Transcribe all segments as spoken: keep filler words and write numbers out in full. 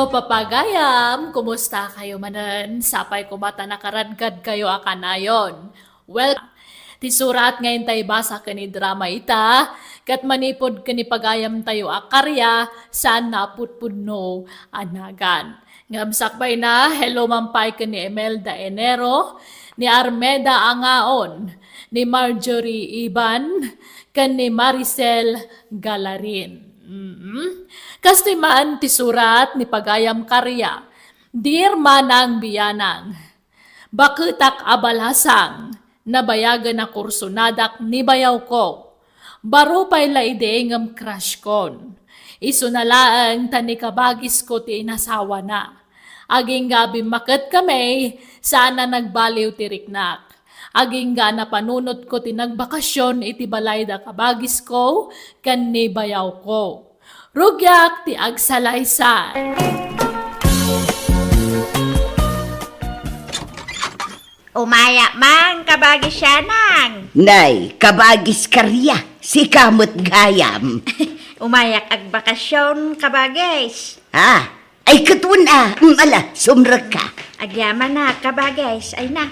Papagayam, kumusta kayo manen? Sapay koma ta nakaradkad kayo a kanayon. Well, ti surat nga intay basa ken ni drama ita, ket manipud ken ni pagayam tayo a karya, saan na a pudpudno a nagan. Ngem sakbay na, hello man pay ken ni Imelda Enero, ni Armeda Angaon, ni Marjorie Iban, ken ni Maricel Galarin. Mm. Kastoy man ti surat ni pagayam karya, Dear Manang Biyanang, baketak a balasang, nabayagen a kursonadak ni bayawko. Baro pay la idi ngem crush kon. Isuna laeng ta ni kabagisko ti inasawana. Agingga a bimmaket kami, saan a nagbaliw ti riknak. Agingga a napanunotko ti nagbakasyon iti balay da kabagisko ken ni bayawko. Rugiak ti agsalaysay. Umayak man, kabagis Sianang. Nay, kabagis Karya, sika met gayam. Umayak agbakasyon, kabagis. Ah, ay, ket wen a, mm, ala, sumrekka. Agyaman a, kabagis, ay na.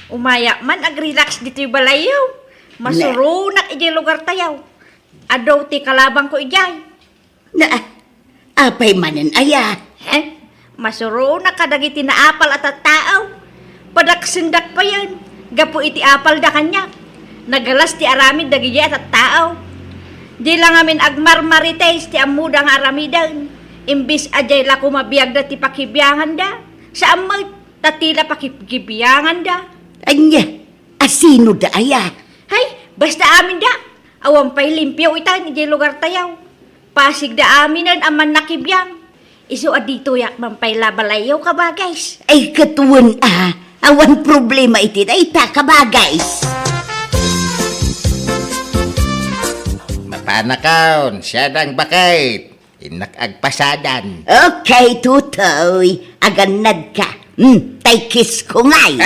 Umayak man agrelax ditoy balayyo. Masuronak idiay lugar tayo. Adu ti kalabangko idiay. Na, apay manen aya? Eh, masuronak kadagiti naapal a tattao. Padaksendak payen, gapu iti apalda kaniak. Nagalas ti aramid dagiti a tattao. Di la ngamin agmarmarites ti ammoda nga aramiden. Imbes a diay la koma biagda ti pakibianganda, saan met ta ti la pakibianganda. Ania, asino da aya? Hay, basta aminda. Awan pay limpio itan idiay lugar tayo. Pasig da aminen a mannakibiang. Isu a ditoyak man pay la balayyo, kabagis. Ay, ket wen a, awan problema iti dayta, kabagis. Mapanakon, Sianang baket. Innak agpasadan. Okay, Tutoy. Agannadka. Hmm, tay kisko ngay.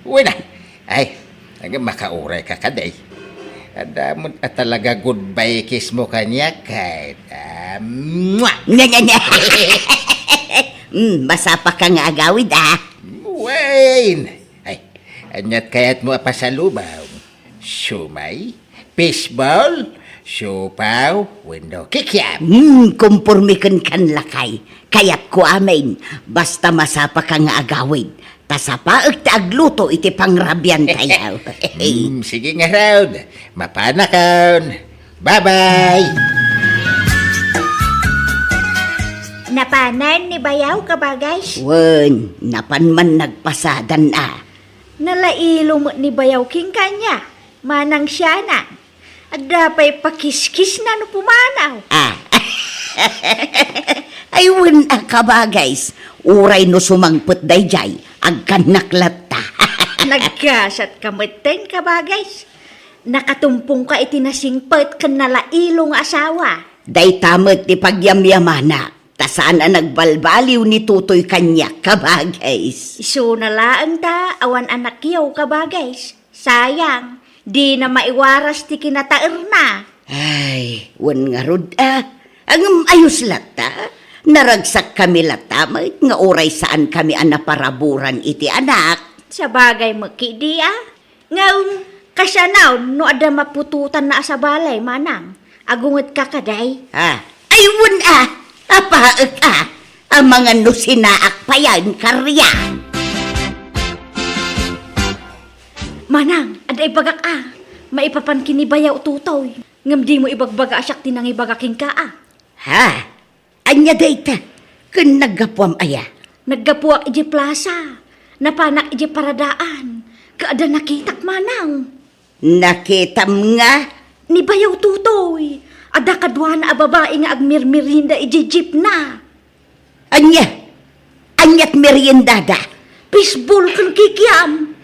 Wen a. Ay, aga makauray ka kadi. Adda met a talaga goodbye kiss mo kaniak, ket, ah, mwah! Nya, nya, nya. Hmm, masapa ka nga agawid, ah. Wen! Ay, aniat kayat mo a pasalubong? Siomay? Fishball? Siopaw? Wenno kikiam? Hmm, komporme kenka lakay. Kayatko amin. Basta masapa ka nga agawid. Ta sapaek ti agluto iti pangrabian tayo. Hmm, sige ngarud. Mapanakon. Bye-bye! Napanen ni bayaw, kabagis? Wen, napan man nagpasadan a. Nalailo met ni bayaw kenka ania, Manang Sianang. Adda pay pakiskisna no pumanaw. Ah. Ay, wen a, kabagis. Uray no sumangpet daydiay, agkannak latta. Nagkasatka metten, kabagis. Nakatumpongka iti nasingpet ken nalailo nga asawa. Dayta met ti pagyamyamanak. Ta saan a nagbalbaliw ni Tutoy kaniak, kabagis. Isuna laeng ta awan anakyo, kabagis. Sayang, dina maiwaras ti kinataerna. Ay, wen ngarud a. Ngem ayos latta. Naragsakkami latta met nga uray saankami a naparaburan iti anak. Sabagay met ketdi a. Ngem, kasano no adda maputotanna a sabali, Manang? Agungetka kadi? Ah, ay, wen a, apaek a, amangan no sinaak payen, Karya. Manang, adda ibagak a, maipapan ken ni bayaw Tutoy. Ngem dimo ibagbaga a siak ti nangibaga kenka a. Ha? Ania dayta? Ken naggapuam aya? Naggapuak idiay plasa. Napanak idiay paradaan. Ket adda nakitak, Manang. Nakitam nga? Ni bayaw Tutoy. Adda kaduana a babai nga agmirmirienda idiay jeepna. Ania? Aniat meriendada? Fishball ken kikiam.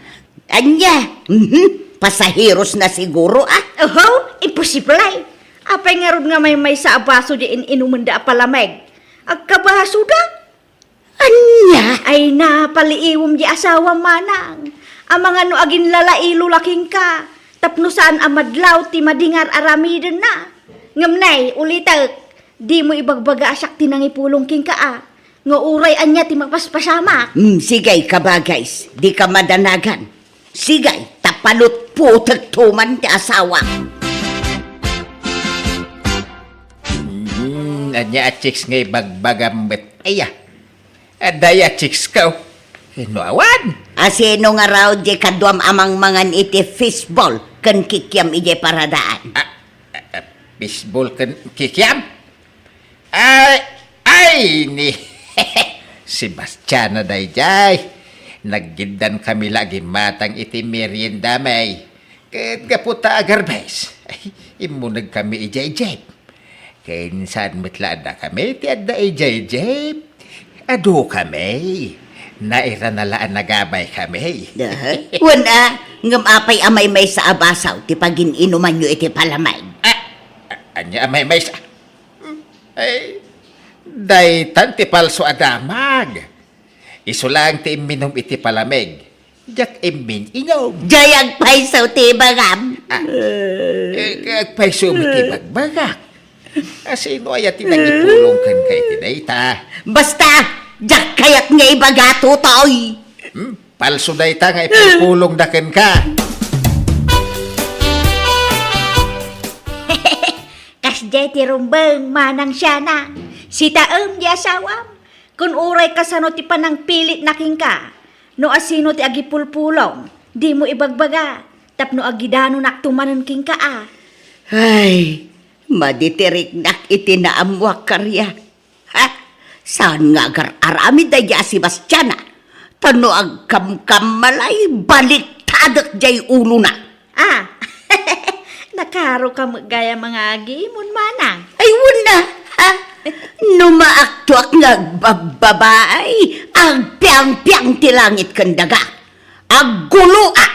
Ania? Mhm. Pasaheros na siguro, ah. Oho, imposible. Apay ngarud nga maymaysa a baso di in-inumenda a palamig? Agkabasoda? Ania? Ay, napaliiwem di asawam, Manang. Amangan no aginlalailo la kenka, tapno saan a madlaw ti madingar aramidenna. Ngem nay, ulitek, dimo ibagbaga a siak ti nangipulong kenka, a. Nga uray ania ti mapaspasamak? Hmm, sige, kabagays, dika madanagan. Sige, ta palutputekto man ti asawa. Hmm, ania a chicks nga ibagbagam met? Aya, adda aya chicks ko. No awan? A sino ngarud diay kaduam a mangmangan iti fishball ken kikiam idiay paradaan? Ah, ah, ah, fishball ken kikiam? Ay, ay, ni Sebastiana daydiay. Naggiddan kami la gimatang iti merienda mi. Ket gapu ta agarbes, ay, immuneg kami idiay jeep. Ken saan met la adda kami ti adda idiay jeep. Adu kami. Nairana la a nagabay kami. Aha. Wen a, ngem apay a maymaysa a basaw ti pagin-inumanyo iti palamig? Ah, a-, ania a maymaysa? Ay, daytan ti palso a damag. Isu laeng ti imminum iti palamig. Diak immin-inum. Diay agpayso ti ibagam. Ah, eh, agpayso met ti ibagbagak. A sino aya ti nangipulong kenka iti dayta? Basta, diak kayat nga ibaga, Totoy. Hmm? Palso dayta nga ipulpulongda kenka. Kasdiay ti rumbeng, Manang Siana. Sitaem diay asawam. Kun uray kasano ti panangpilitna kenka, no asino ti agipulpulong, dimo ibagbaga, tapno agidanonakto manen kenka a. Ay, madi ti riknak iti naammoak, Karia. Ha? Saan nga agar-aramid daydiay a Sebastiana? Ta no agkamkammalay, baliktadek diay ulona. Ah, nakaroka met gayam nga agimon, Manang. Ay, wen a, ha? No maaktoak nga agbabbabaay, agpiangpiang ti langit ken daga. Agguloak.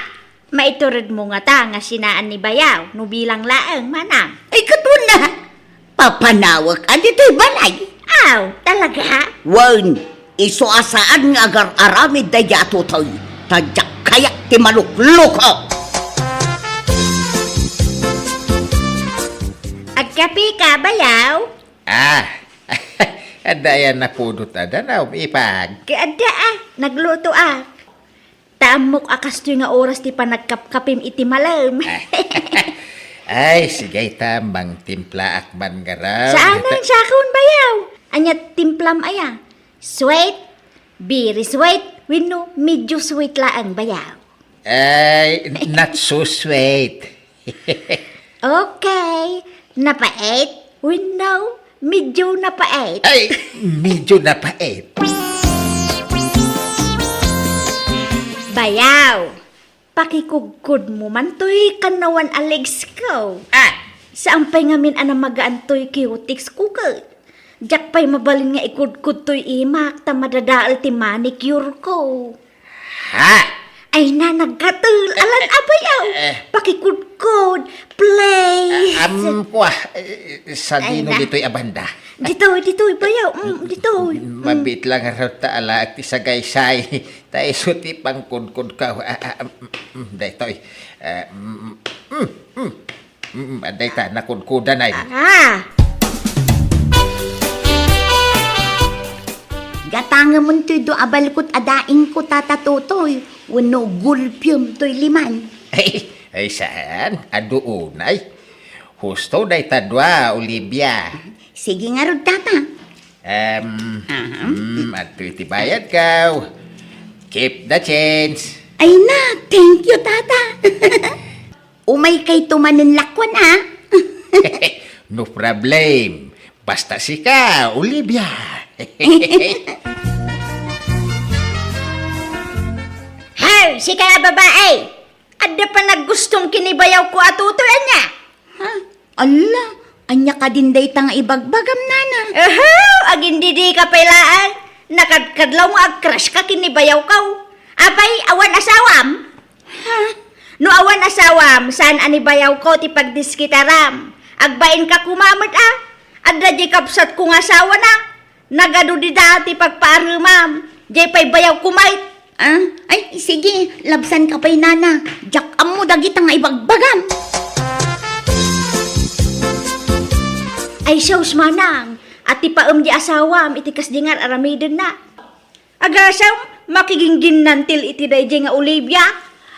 Maituredmo ngata nga sinaan ni Bayaw no bilang laeng, Manang? Ay, ket wen a, papanawek a ditoy balay. Aw, talaga? Wen, isu a saan nga agar-aramid daydiay a Totoy, ta diak kayat ti malukluko. Agkapika, Bayaw? Ah, adda aya napudot a danum, ipag? Ket adda a, naglutoak. Ta ammok a kastoy nga oras ti panagkapkapim iti malem. Ay, sige ta, mangtimplaak man ngarud. Saan nga sakon, Bayaw? Ania timplam aya? Sweet? Very sweet? Wenno medyo sweet laeng, Bayaw? Ay, not so sweet. Okay. Napait? Wenno medyo napait? Ay, medyo napait. Bayaw, pakikudkodmo man toy kannawan a legs ko. Ah! Saan pay ngamin a namagaan toy cutex ko ket. Diak pay mabalin nga ikudkod toy imak ta madadael ti manicure ko. Ha? Ay na, nagkatel. Alan a, Bayaw. Eh. Pakikudkod, please. Ah, am, kua, eh, sadino ditoy a banda? Ditoy, ditoy, Bayaw. Mm, ditoy. Mm. Mabiit lang ngarud ta alaek ti sagaysay. Ta isu ti pangkudkodko. Ah, ah, mm, mm, daytoy. Ah, mm, mm, mm. Mm, adda ita, nakudkudanay. Ah! Gatangemon toy dua a balkot a daingko, Tata Totoy, wenno gulpiam toy liman. Ay, ay, saan? Adu unay. Husto dayta dua, Olivia. Sige ngarud, Tata. Em, aha. Mm, adtoy ti bayadko. Keep the change. Ay na, thank you, Tata. Umaykayto manen lakuan, a? No problem. Basta sika, Olivia. Hoy, sika a babai! Adda panagustom ken ni bayawko a Totoy, ania? Ha? Alla, ania kadin dayta nga ibagbagam, nana? Uhu, agindidika pay laeng. Nakadkadlaw nga agcrush ka ken ni bayawko. Apay, awan asawam? Ha? No awan asawam, saan a ni bayawko ti pagdiskitaram? Agbainka koma met a. Adda diay kabsatko nga asawana. Nagadu dida ti pagpaaremam. Diay pay bayawko met. Ah, ay, sige, labsanka pay, nana. Diak ammo dagita nga ibagbagam. Ay, sus, manang. Atipaem di asawam iti kasdi nga ar-aramidenna. Agasem, makigingginnantil iti daydiay nga Olivia?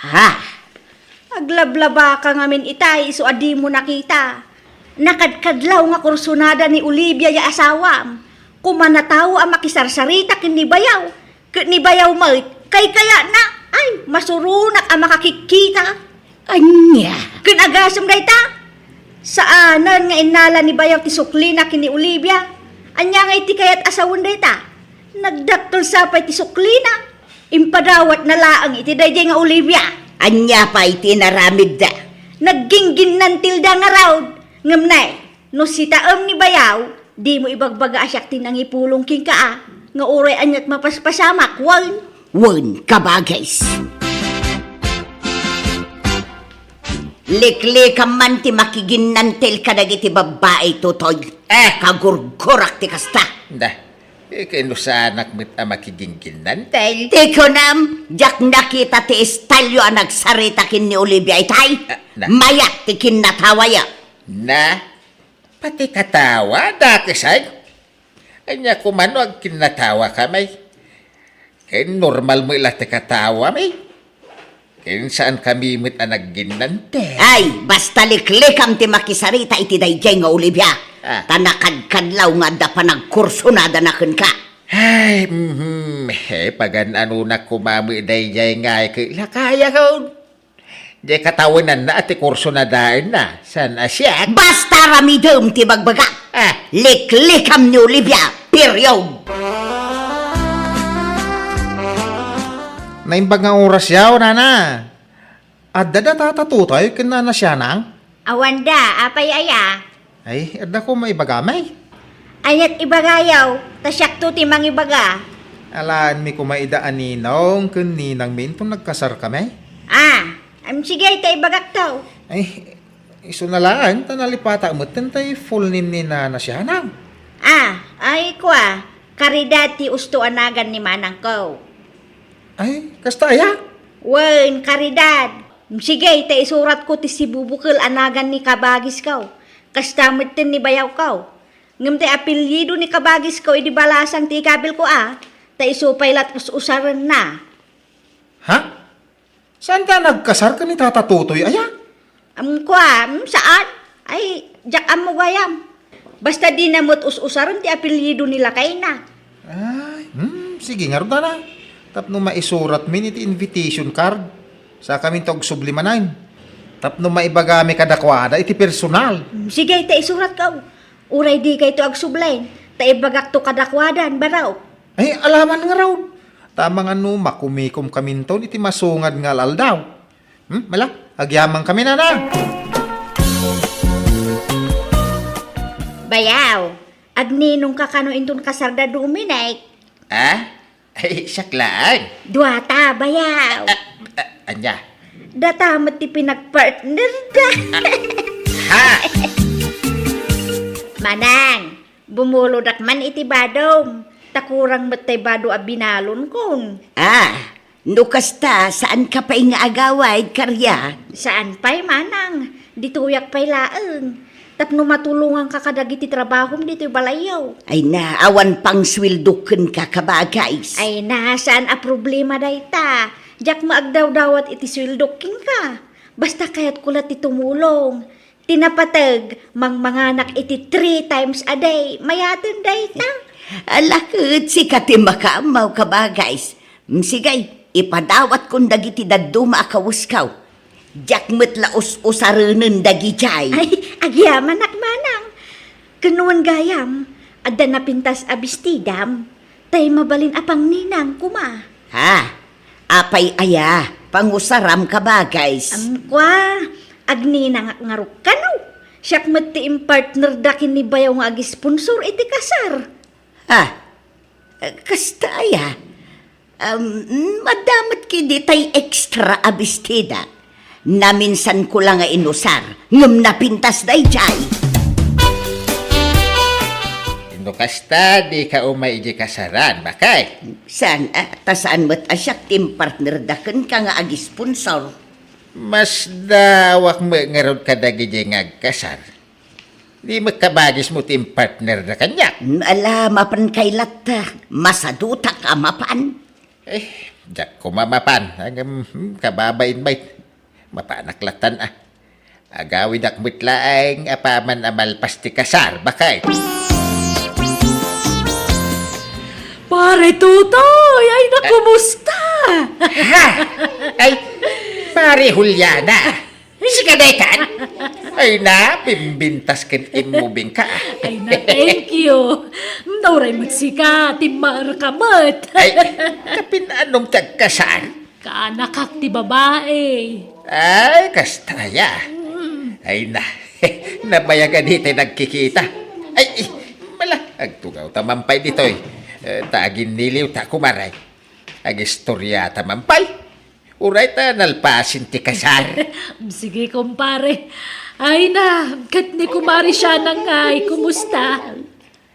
Ha? Aglablabaka ngamin itay isu a dimo nakita. Nakadkadlaw nga kursunada ni Olivia ya asawam. Kuman a tao a makisarsarita ken ni bayaw. Ket ni bayaw met, kaykayatna, ay, masuronak a makakikkita. Ania? Ken agasem dayta? Saanen nga innala ni bayaw ti suklina ken ni Olivia. Ania ngay ti kayat a sawen dayta? Nagdakkel sa pay ti suklina. Impadawatna laeng iti daydiay nga Olivia. Ania pay ti inaramidda? Naggingginnantilda ngarud. Ngem nay, no sitaem ni bayaw, dimo ibagbaga a siak ti nangipulong kenka a, nga uray aniat mapaspasamak, wen? Wen, kabagis. Liklikam man ti makiginnantil kadagiti babbai, Totoy. Eh. Kagurgurak ti kasta. Da, eh, kainusanak met a makigingginnantil. Ti kunam, diak nakita ti istalyo a nagsarita ken ni Olivia itay. Ah, na. Mayat ti kinnatawayo. Na, pati katawa, dakes ay. Ania koma no agkinnatawa kami? Ken normal met la ti katawami. Ken saan kami met a nagginnantil. Ay, basta liklikam ti makisarita iti daydiay nga Olivia. Ah. Ta nakadkadlaw nga adda panagkursunadana kenka. Ay, mhm. Eh, pagan-anonak koma met daydiay nga ay ket lakayakon. Di katawenanna a ti kursunadaenna, saan a siak? Basta aramidem ti bagbagak. Ah. Liklikam ni Olivia, period. Naimbag nga oras yaw, nana. Adda da tata Totoy ken nana Sianang? Awanda, apay aya? Ay, adda koma ibagam ay. Aniat ibagayaw, ta siakto ti mangibaga. Alaenmi koma ida a ninong ken ninangmi inton nagkasarkami. Ah, am, sige, ta ibagakto. Ay, isuna laeng, ta nalipatak metten tay full name ni Nana Sianang. Ah, ay, kua, Caridad ti usto a nagan ni manangko. Ay, kasta aya? Wen, Caridad. Sige, ta isuratko ti sibubukel a nagan ni kabagisko. Kasta metten ni bayawko. Ngem ti apelyido ni kabagisko idi balasang ti ikabilko a, ta isu pay la't us-usarenna. Ha? Saan ta nagkasar ken ni Tata Totoy aya? Am, kua, am, saan? Ay, diak ammo gayam. Basta dina met us-usaren ti apelyido ni lakayna. Ay, hmm, sige ngarud, nana. Tapno maisuratmin iti invitation card, sakaminto agsubli manen. Tapno maibagami kadakuada iti personal. Hmm, sige, ta isuratko. Uray dikayto agsubli, ta ibagakto kadakuadan, baro. Ay, alaman ngarud. Ta amangan no makumikomkaminton iti masungad nga al-aldaw. Hmm, mala, agyamankami, nana. Bayaw, agninongka kano inton kasarda Dominic? Ah? Ay, siak laeng. Duata, bayaw. Ah, ah, ania? Data met ti pinagpartnerda. Ha? Manang, bumulodak man iti badom. Ta kurang met tay bado a binalonkon. Ah, no kasta, saanka pay nga agawid, Karia? Saan pay, manang. Ditoyak pay laeng. Tapno matulonganka kadagiti trabahom ditoy balayyo. Ay na, awan pangsueldok kenka, kabagis. Ay na, saan a problema dayta. Diak maagdawdawat iti sueldok kenka. Basta kayatko la ti tumulong. Ti napateg, mangmanganak iti three times a day. Mayaten dayta. Ala ket, sika ti makaammo, kabagis. Mm, sige, ipadawatkon dagiti dadduma a kawesko. Diak met la us-usarenen dagidiay. Ay, agyamanak, manang. Ken wen gayam, adda napintas a bestidam, tay mabalin a pangninang koma. Ha? Apay aya, pangusaram, kabagis? Am, kua, agninangak ngarud kano. Siak met ti impartnerda ken ni bayaw nga agisponsor iti kasar. Ha? Eh, kasta aya? Um, adda met ketdi tay extra a bestida. Naminsanko la nga inusar, ngem napintas daydiay. No kasta, dika umay idiay kasaran, bakay? Saan, ah, ta saan met a siak ti impartnerda kenka nga agisponsor. Masdaawak met ngarud kadagidi nga agkasar. Di met kabagismo ti impartnerda kaniak. Ala, mapan kay latta. Masadutak a mapan. Eh, diak koma mapan. Ngem, hmm, kababain bay. Mapanak lattan a. Agawidak met laeng apaman a malpas ti kasar, baket. Pare Tutoy, ay na, kumusta? Ha? Ay, Pare Juliana. Sika daytan? Ay na, bimbintas ken immubing ka. Ay na, thank you. Nauray met sika, timmaer ka met. Ay, kapin-anom ti agkasar? Kaanakak ti babae. Ay, kasta ya. Ay na, nabayagan iti nagkikita. Ay, mala, agtugawta man pay ditoy. Eh, ta aginniliwta, kumare. Agistoriata man pay. Uray ta nalpasen ti kasar. Sige, kumpare. Ay na, ket ni Kumare Sianang ngay, kumusta?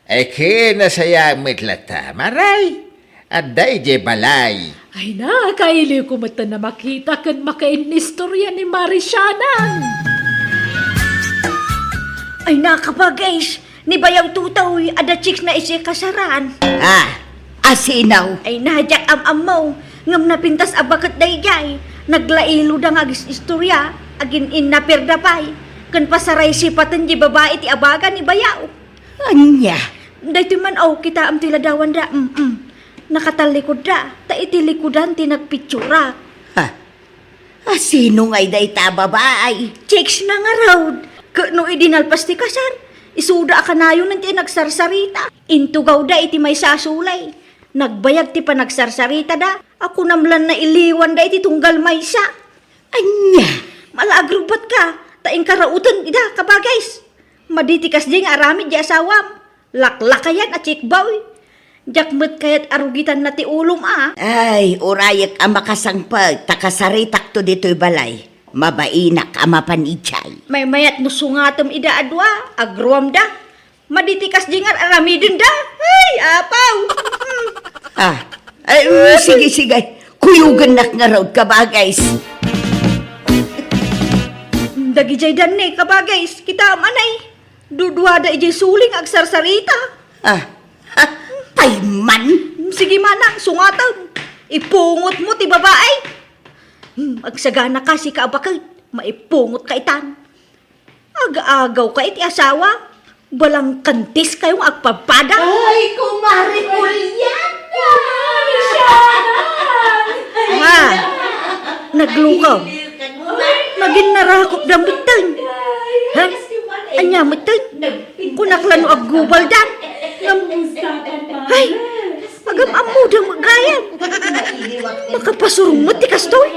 Ay, ken nasayaat met latta, maray. Adda idiay balay. Ay na, kailiwko met a makita ken makainnistoria ni Mare Sianang. Ay na, kabagis, ni Bayaw Tutoy, adda chicks na idiay kasaran. Ah, asino? Ay na, diak am-ammo, ngem napintas a baket daydiay. Naglailoda nga agis-istoria, agin-innaperda pay, ken pasaraysipaten di babai ti abaga ni Bayaw. Ania? Daytoy man, aw, kitaem ti ladawanda. Mm-mm. Nakatallikudda, ta iti likudan ti nagpitsura. Ha? Asino ngay dayta a babai? Chicks na ngarud. Ket no idi nalpas ti kasar, isuda a kanayon ti nagsarsarita. Intugawda iti maysa a sulay. Nagbayag ti panagsarsaritada. A kunam lan nailiwanda iti tunggal maysa. Ania? Mala agrubbat ka, ta inkarauten ida, kabagis. Madi ti kasdi nga aramid di asawam. Laklakayan a chick boy. Diak met kayat a rugitanna ti ulom a. Ay, urayek a makasangpet, ta kasaritakto ditoy balay. Mabainak a mapan idiay. Maymayat no sungatem ida a dua, agruamda. Madi ti kasdi nga ar-aramidenda. Ay, apaw! Ah, ay, mm, sige, sige. Kuyogennak ngarud, kabagis. Dagidiay danne, kabagis. Kitaem anay. Duduada idiay suling agsarsarita. Ah, ah, pay man. Sige, manang, sungatem. Ipungotmo ti babai. Hmm, agsagana ka, sika a baket. Maipungot ka itan. Aga-agaw ka iti asawa, balangkantis kayo nga agpadpada. Ay, Kumare Juliana! Ha? Naglukaw. Nagin narakop da metten. Ha? Anya metten? Kunak la no aggubaldan. Ay, agam-ammoda met gayam. Makapasurunget ti kastoy.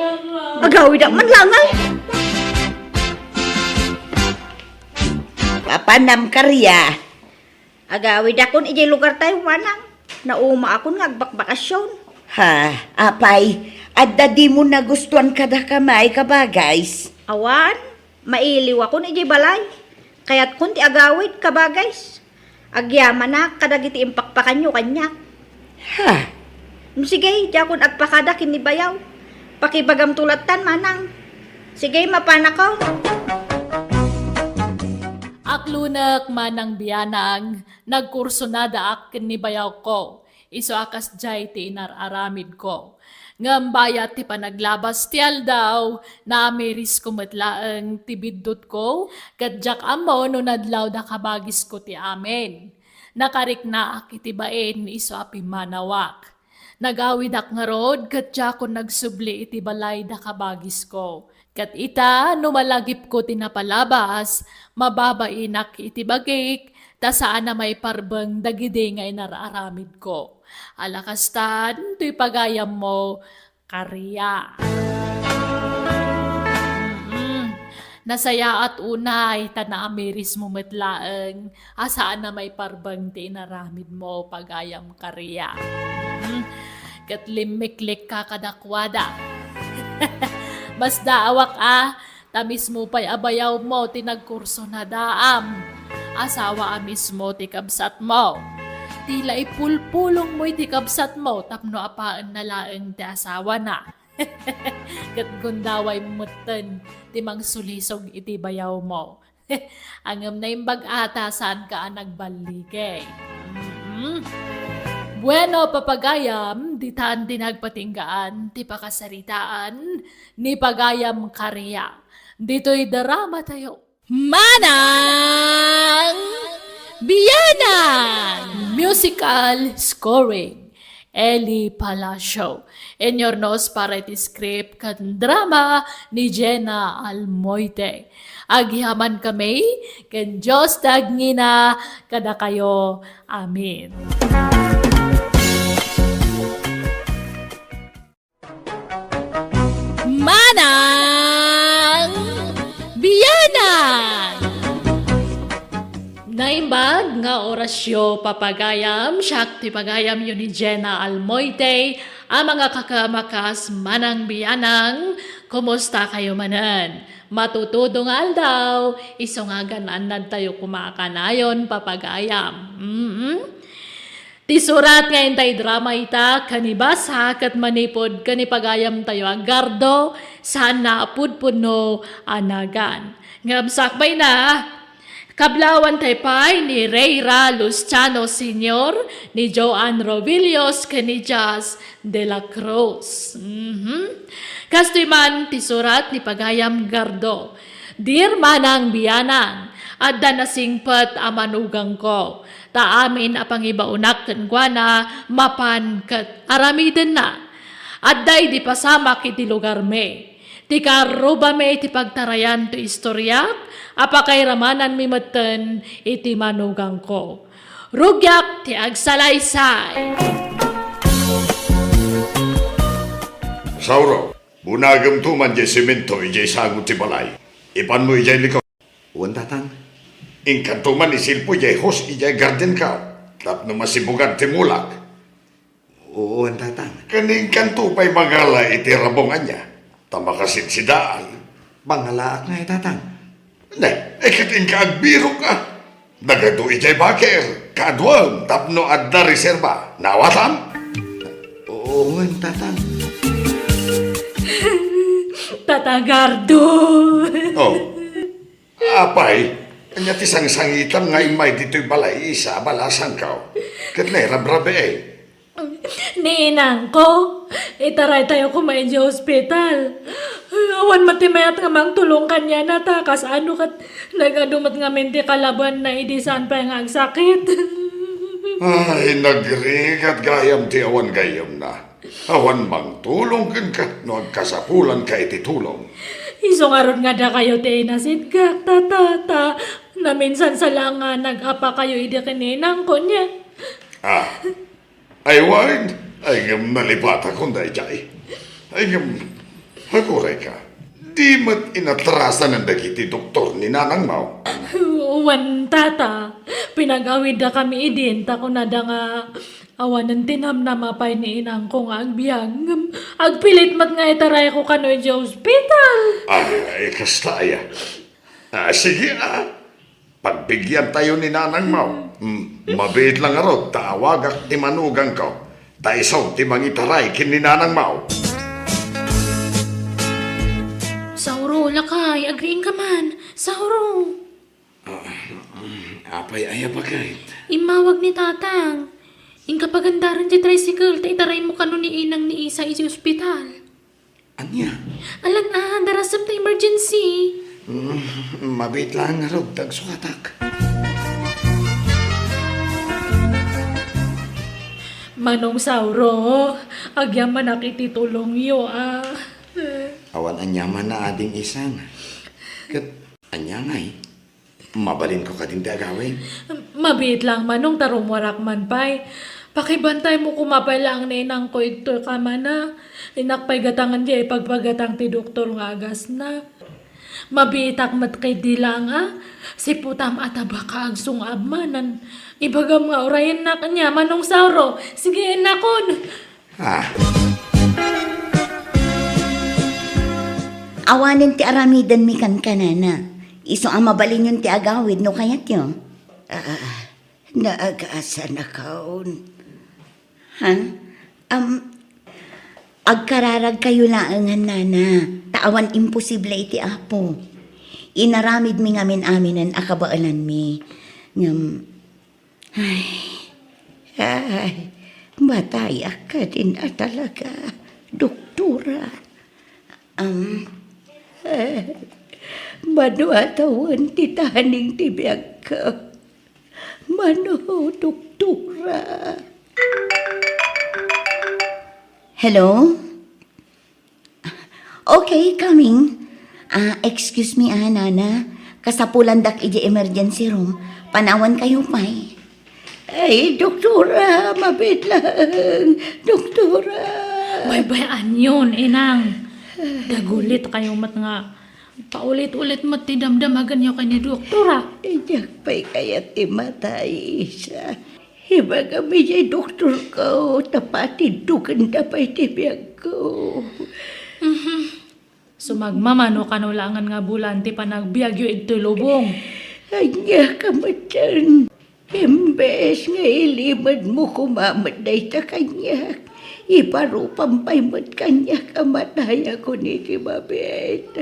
Agawidak man langaw. Papanam, Karia. Agawidakon idiay lugartayo, manang. Naumaakon nga agbakbakasyon. Ha, apay, adda dimo nagustuan kadakami, kabagis? Awan, mailiwakon idiay balay. Kayatkon ti agawid, kabagis. Agyamanak kadagiti impakpakanyo kaniak. Ha? Sige, diakon agpakada ken ni Bayaw. Pakibagamto lattan, manang. Sige, mapanakon. Aklunek, manang bianang, nagkursonadaak ken ni Bayawko. Isu a kasdiay ti inar-aramidko. Ngem bayat ti panaglabas ti aldaw, naamirisko met laeng ti biddutko, ket diak ammo no nadlaw da kabagisko ti amin. Nakariknaak iti bain isu a pimmanawak. Nagawidak ngarud ket diakon nagsubli iti balay da kabagisko. Ket ita, no malagipko ti napalabas, mababainak iti bagik, ta saan a maiparbeng dagidi nga inar-aramidko. Ala kastan, toy pagayammo, Karia. Mm. Nasayaat unay, ta naamirismo met laeng a saan a maiparbeng ti inaramidmo, pagayam Karia. Mm. Ket limmiklikka kadakuada. Masdaawak a, ta mismo pay a bayawmo ti nagkursonadaam. Asawa a mismo ti kabsatmo. Ti la ipulpulongmo iti kabsatmo tapno apaenna laeng ti asawana. Ket gundaway metten ti mangsulisog iti bayawmo. Ngem naimbag ata, saanka a nagballigay. Mm. Bueno, papagayam, ditan ti nagpatinggaan ti pakasaritaan ni Pagayam Karia. Ditoy drama tayo. Manang Bianang! Musical scoring, Eli Palacio. Inyurnos para iti script ken drama ni Jenna Almoite. Agyamankami ken Dios ti agngina kadakayo. Amen. Manang Bianang! Naimbag nga orasyo, papagayam, siak ti pagayamyo ni Jenna Almoite, a mangakakamakas, Manang Bianang, kumusta kayo manen? Matutudo nga aldaw, isu nga agan-annadtayo koma a kanayon, papagayam. Mm-mm. Ti surat nga intay drama ita, ken ibasa ket manipud ken ni pagayamtayo a Gardo, saanna a pudpudno a nagan. Ngem sakbayna, kablaawan tay pay ni Reyra Luciano Senior, ni Joan Robillos, ken ni Jazz de la Cruz. Mhm. Kastoy man ti surat ni pagayam Gardo. Dear Manang Bianang, adda nasingpet a manugangko. Ta amin a pangibaonak kenkuana mapan ket aramidenna. Adda idi pasamak iti lugarmi. Ti karrubami ti pagtarayan ti istoriak a pakairammananmi metten iti manugangko. Rugiak ti agsalaysay. Sauro, bunagemto man diay semento idiay sango ti balay. Ipanmo idiay likod. Wen, Tatang. Inkanto man isilpo idiay hose idiay gardenko tapno masibugad ti mulak. Wen, Tatang. Ken inkanto pay mangala iti rabong ania, ta makasidsidaan. Mangalaak ngay, Tatang. Ne, e ket inka agbirok a. Nagadu idiay baker, kaaduem, tapno adda reserba. Naawatam? Wen, Tatang. Tata Gardo. Oh. Apay, ania ti sangsangitam nga immay ditoy balay, Isa, a balasangko? Ket nagrabrabiay. Ni inangko, itaraytayo koma idiay ospital. Awan met ti mayat nga mangtulong kaniana ta kasano ket nagadu met ngamin ti kalabanna idi saan pay nga agsakit. Ay, nagrigat gayam ti awan gayyemna. Awan mangtulong kenka no agkasapulanka iti tulong. Isu ngarud nga dakayo ti inasitgak, Tata, ta naminsan sa la nga nag-apakayo idi ken ni inangko, nia. Ah, ay wen, ay ngem nalipatakon daydiay. Ay ngem, agurayka, di met inatrasanan dagiti doktor ni nanangmo? Wen, Tata, pinag-awiddakami idin ta kunada nga awanen ti namnama pay ni inangko nga agbiag, ngem agpilit met nga itarayko kano idiay ospital. Ay, kasta aya. Ah, sige, ah. Pagbigiantayo ni nanangmo. Hmm, mabiit lang ngarud ta awagak ti manugangko. Ta isu ti mangitaray ken ni nanangmo. Sauro, lakay, agriingka man. Sauro. Ah, apay aya baket? Immawag ni Tatang. Inka pagandaren ti tricycle, ta itaraymo kano ni inang ni Isa iti ospital. Ania? Alan a, darasem ta emergency. Mm, mabiit lang ngarud, agsukatak. Manong Sauro, agyamanak iti tulongyo, ah. Awan aniaman a, Ading Isang. Ket ania ngay? Mabalinko kadin ti agawid? Mabiit lang, Manong, ta rummuarak man pay. Pakibantaymo koma pay laeng ni inangko ditoy kamana. Innak pay gatangen diay ipagpagatang ti doktor nga agasna. Mabiitak met ketdi laeng a siputam a tabak a agsungab manen. Ibagam nga urayennak nia, Manong Sauro. Sige, innakon. Ah. Awanen ti aramidenmi kenkuana. Isu a mabalinyon ti agawid no kayatyo. Ah, naagasanakon. Ha? Am, agkararagkayo laengen, Nana, ta awan imposible iti Apo. Inaramidmi ngamin-aminen a kabaelanmi. Ngem, ay, ay, matayak kadin a talaga, doktora. Am, eh, mano a tawen ti taning ti biagko? Mano, doktora? Hello? Okay, coming. Ah, excuse me, ah, Nana. Kasapulandak idiay emergency room. Panawankayo pay. Ay, doktora, mabiit lang. Doktora. Baybay-anyon, inang. Dagulit kayo met nga paulit-ulit met ti damdamaganyo ken ni doktora. Diak pay kayat ti matay, Isa. Ibagam idiay doktorko, ta patiddogenda pay ti biagko. Mhm. Sumagmamano kano laengen nga bulan ti panagbiagyo idtoy lubong. Ania ka met dyan? Imbes nga ilimedmo koma met dayta kaniak, iparupam pay met kaniak a matayakon iti mabiit.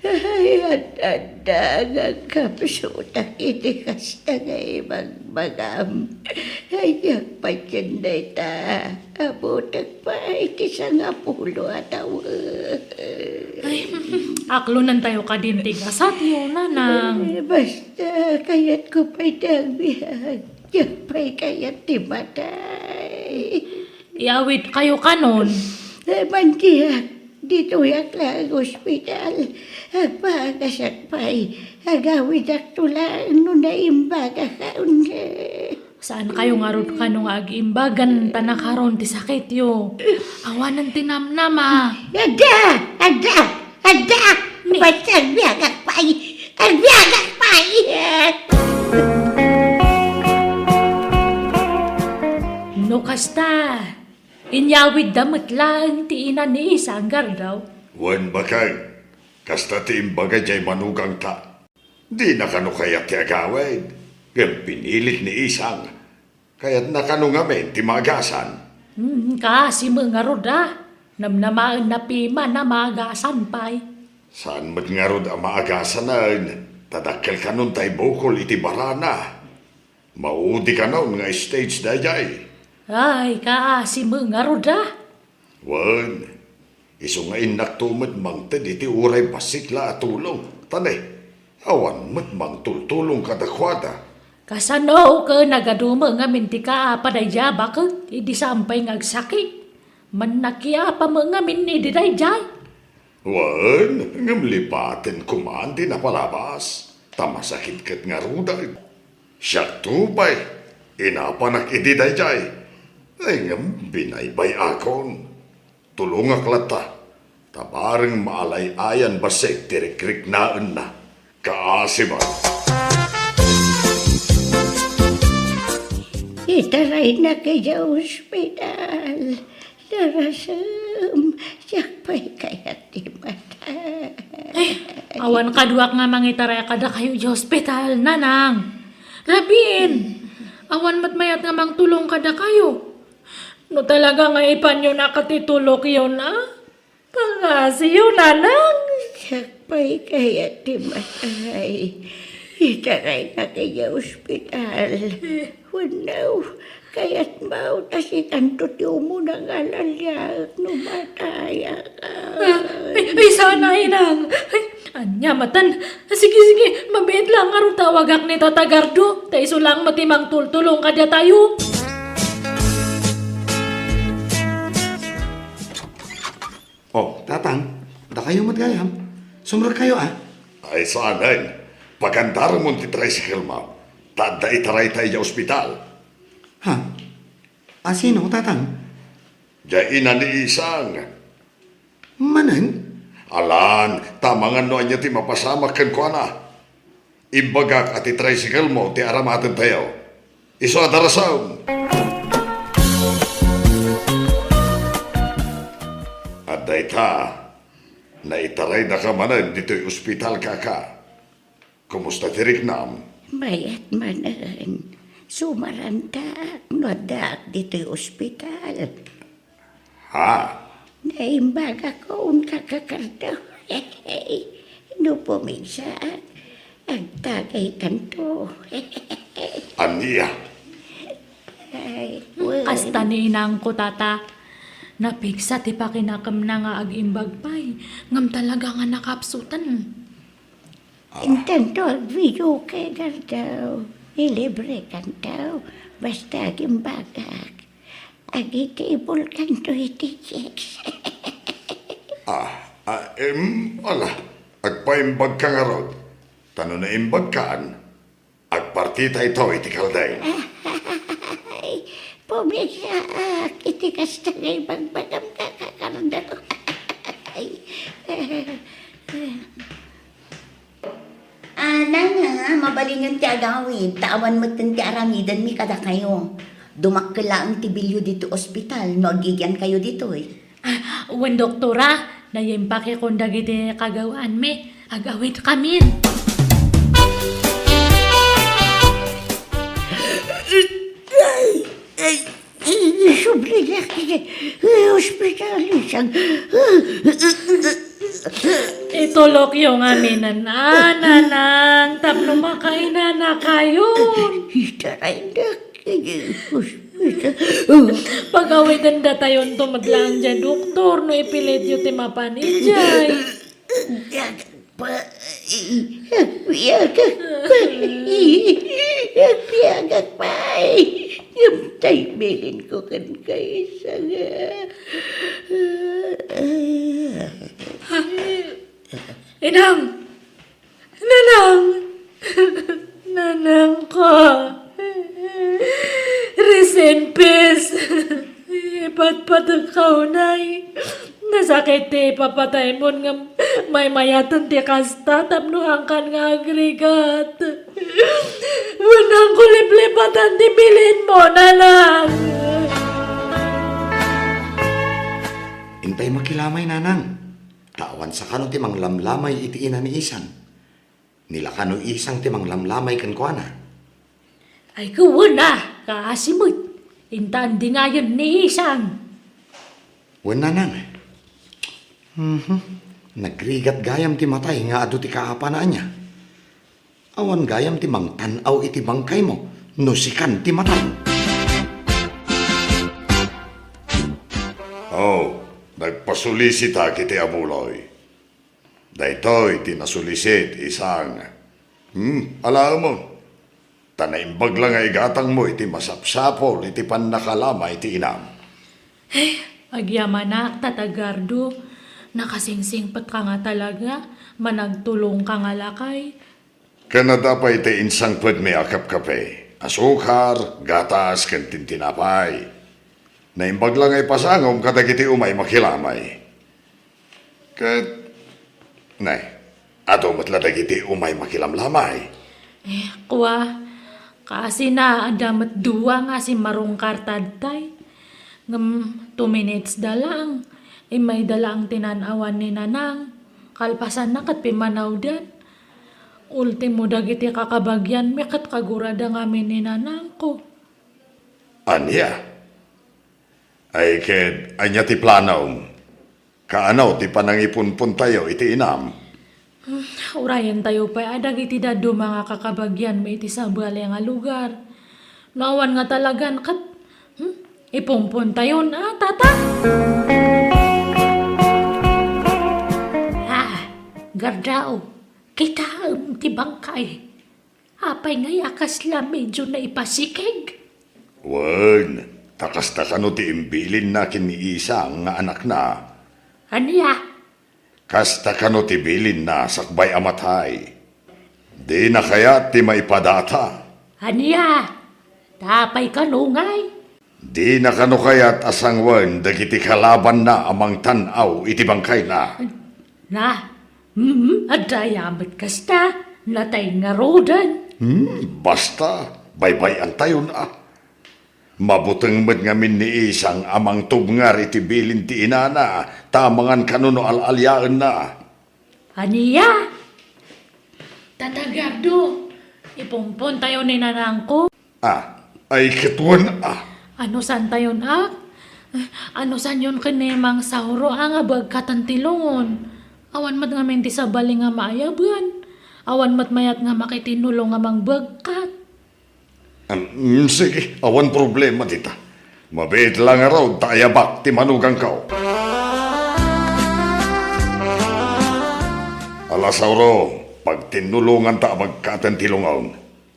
Ay, ad-adda nga agkapsutak iti kasta nga ibagbagam. Ay, agpatien dayta. Abutek pay ti sangapulo a tawen. Ay, aklonentayo kadin ti gasatyo, nanang. Eh, basta, kayatko pay ti agbiag. Diak pay kayat ti matay. Iawidkayo kanon. Eh, mantiak, ditoyak la ag ospital. Agpagasak pay. Agawidakto laeng no naimbagakon. Saankayo ngarud kano nga agimbagan ta nakaron ti sakityo? Awanen ti namnama. Adda! Adda! Adda! Ni- Basta agbiagak pay! Agbiagak pay! No kasta, inyawidda met laeng ti ina ni Isang, Gardaw. Wen, bakay, kasta ti imbaga jay manugangta. Dina kano kayat ti agawid, ngem pinilit ni Isang. Kayatna kano ngamin ti maagasan. Hmm, kaasi met ngarud a. Namnamaenna piman a maagasan pay. Saan met ngarud a maagasanen, ta dakkel kanon tay bukol iti barana. Maudi kanon nga stage daydiay. Ay, kaasi met ngarud a. Wen, isu nga innakto met mangted iti uray bassit la a tulong. Ta ne, awan met mangtultulong kadakuada. Kasano ken nagadu met ngamin ti kaapa daydiay a baket idi saan pay nga agsakit? Mannakiapa met ngamin idi daydiay? Wen, ngem lipaten koman ti napalabas, ta masakit ket ngaruden. Siakto pay, inapanak idi daydiay. Ay, ngem binaybay-akon. Tulongak latta, ta bareng maalay-ayan bassit ti rikriknaenna. Kaasi met. Itaraynak idiay ospital. Darasem, siak pay kayat ti matay. Ay, awan kaduak nga mangitaray kadakayo idiay ospital, nanang. Rabin, awan met mayat nga mangtulong kadakayo. No talaga nga ipanyo na ket itulokyo na, pangasiyo, nanang. Siak pay kayat ti matay. Itaraynak idiay ospital. Wenno, kayatmo ta sikanto ti umuna nga alaliaek no matayak. Ah, ay, ay, sana, inang. Ay, ania matan? Sige, sige, mabiit lang ngarud tawagak ni Tata Gardo. Ta isu lang met ti mangtultulong kadatayo. Oh, Tatang, dakayo met gayam. Sumrekkayo, a. Ay, saanen. Pagandaramon ti tricycle-mo. Ta adda itarayta idiay ospital. Ha? A, sino, Tatang? Diay ina ni Isang. Manen? Alan, ta amangan no ania ti mapasamak kenkuana. Imbagak a ti tricycle-mo ti aramatentayo. Isu a darasem. Adda ita, naitaraydaka manen ditoy ospital, kaka. Kumusta ti riknam? Mayat manen. Sumarantak no addaak ditoy ospital. Ha? Naimbagakon, kaka Gardo. No pumigsaak, agtagaykanto. Ania? Ay, wen. Kasta ni inangko, tata. Napigsa ti pakinakemna nga agimbag pay, ngem talaga nga nakapsuten. Ah. Intanto, agvideoke, Gardaw. Ilibrekanto, basta agimbagak. Agitibulkanto iti chicks. Ah, ah, em, ala, agpaimbagka ngarud. Ta no naimbagkan, agpartitayto iti kaldeng. Ay, pumigsaak iti kasta nga ibagbagam, kakakardo. Ay. Ah, nana, mabalinyon ti agawid, ta awan metten ti aramidenmi kadakayo. Dumakkel laeng ti bilio ditoy ospital no agigiankayo ditoy. Ah, wen, doktora, naimpakekon dagiti kagawaanmi. Agawidkamin. Ay, ay, ay, subli nga, eh, ospitalis ang Itulokyo ngamin, a, nanang, tapno makainanakayon. Itaray na, eh, ospital. Pagawidendatayon to met laeng diay doktor no ipilityo ti mapan idiay. Agbiagak pay. Agbiagak pay. Agbiagak pay. Ngem tay bilinko kenka, Isang. Inang! Nanang! Nanangko! Rest in peace! Ipatpatekka unay. Nasakit ti ipapataymo ngem maymayaten ti kasta tapno angkan nga agrigat. Wenno kuliplipatan ti bilinmo, nanang. Intay makilamay, nanang. Ta awan sakano ti manglamlamay iti ina ni Isang. Ni lakano Isang ti manglamlamay kenkuana. Ay, kuwen a, kaasi met. Intan di ngayon ni Isang. Wen, nanang. Mhm. Nagrigat gayam ti matay nga adu ti kaapana ania. Awan gayam ti mangtan-aw iti bangkaymo no sikan ti matay. Oh, nagpasulisita iti abuloy. Daytoy ti nasulisit, Isang. Hmm, alaemon. Ta naimbag la nga igatangmo iti masapsapul iti pannakalamay ti inam. Eh, agyamanak, Tata Gardo. Nakasingsingpetka nga talaga. Managtulongka nga lakay. Ken adda pay ti insangpetmi a kapkape, asukar, gatas, ken tintinapay. Naimbag la nga ipasangom kadagiti umay makilamay. Ket, nay, adu met la dagiti umay makilamlamay. Eh, kua, kaasina adda met dua nga simmarungkar tadtay. Ngem two minutes da lang. Immayda lang ti nan-awan ni Nanang. Kalpasanna ket pimmanawdan. Ultimo dagiti kakabagianmi ket kagurada ngamin ni Nanangko. Ania? Ay ket, ania ti planom? Kaano ti panangipunpontayo iti inam? Hmm, urayentayo pay a dagiti dadduma nga kakabagianmi iti sabali nga lugar. No awan nga talagan ket, hmm, ipunpontayon a, Tata? Ah, Gardaw, kitaem ti bangkay. Apay ngay a kasla medyo naipasikeg? Wen, ta kasta kano ti imbilinna ken ni Isang nga anakna. Ania? Kasta kano ti bilinna sakbay a matay. Dina kayat ti maipadata. Ania? Ta apay kano ngay? Dina kano kayat a sanguen dagiti kalabanna a mangtan-aw iti bangkayna? Na, mm, adda aya met kasta, natay ngaruden. Hmm, basta, baybay-antayon a. Mabuteng met ngamin ni Isang a mangtubngar iti bilin ti inana, ta amangan kano no al-aliaenna. Ania? Tata Gardo, ipunpontayo ni Nanangko. Ah, ay ket wen a. Anusantayon a? Anusanyon ken ni Mang Sauro a nga bagkatan ti lungon? Awan met ngamin ti sabali nga maayaban. Awan met mayat nga makitinnulong nga mangbagkat. Am, sige, awan problema dita. Mabiit la ngarud ta ayabak ti manugangko. Ala, Sauro, pagtinnulonganta a bagkaten ti lungaw.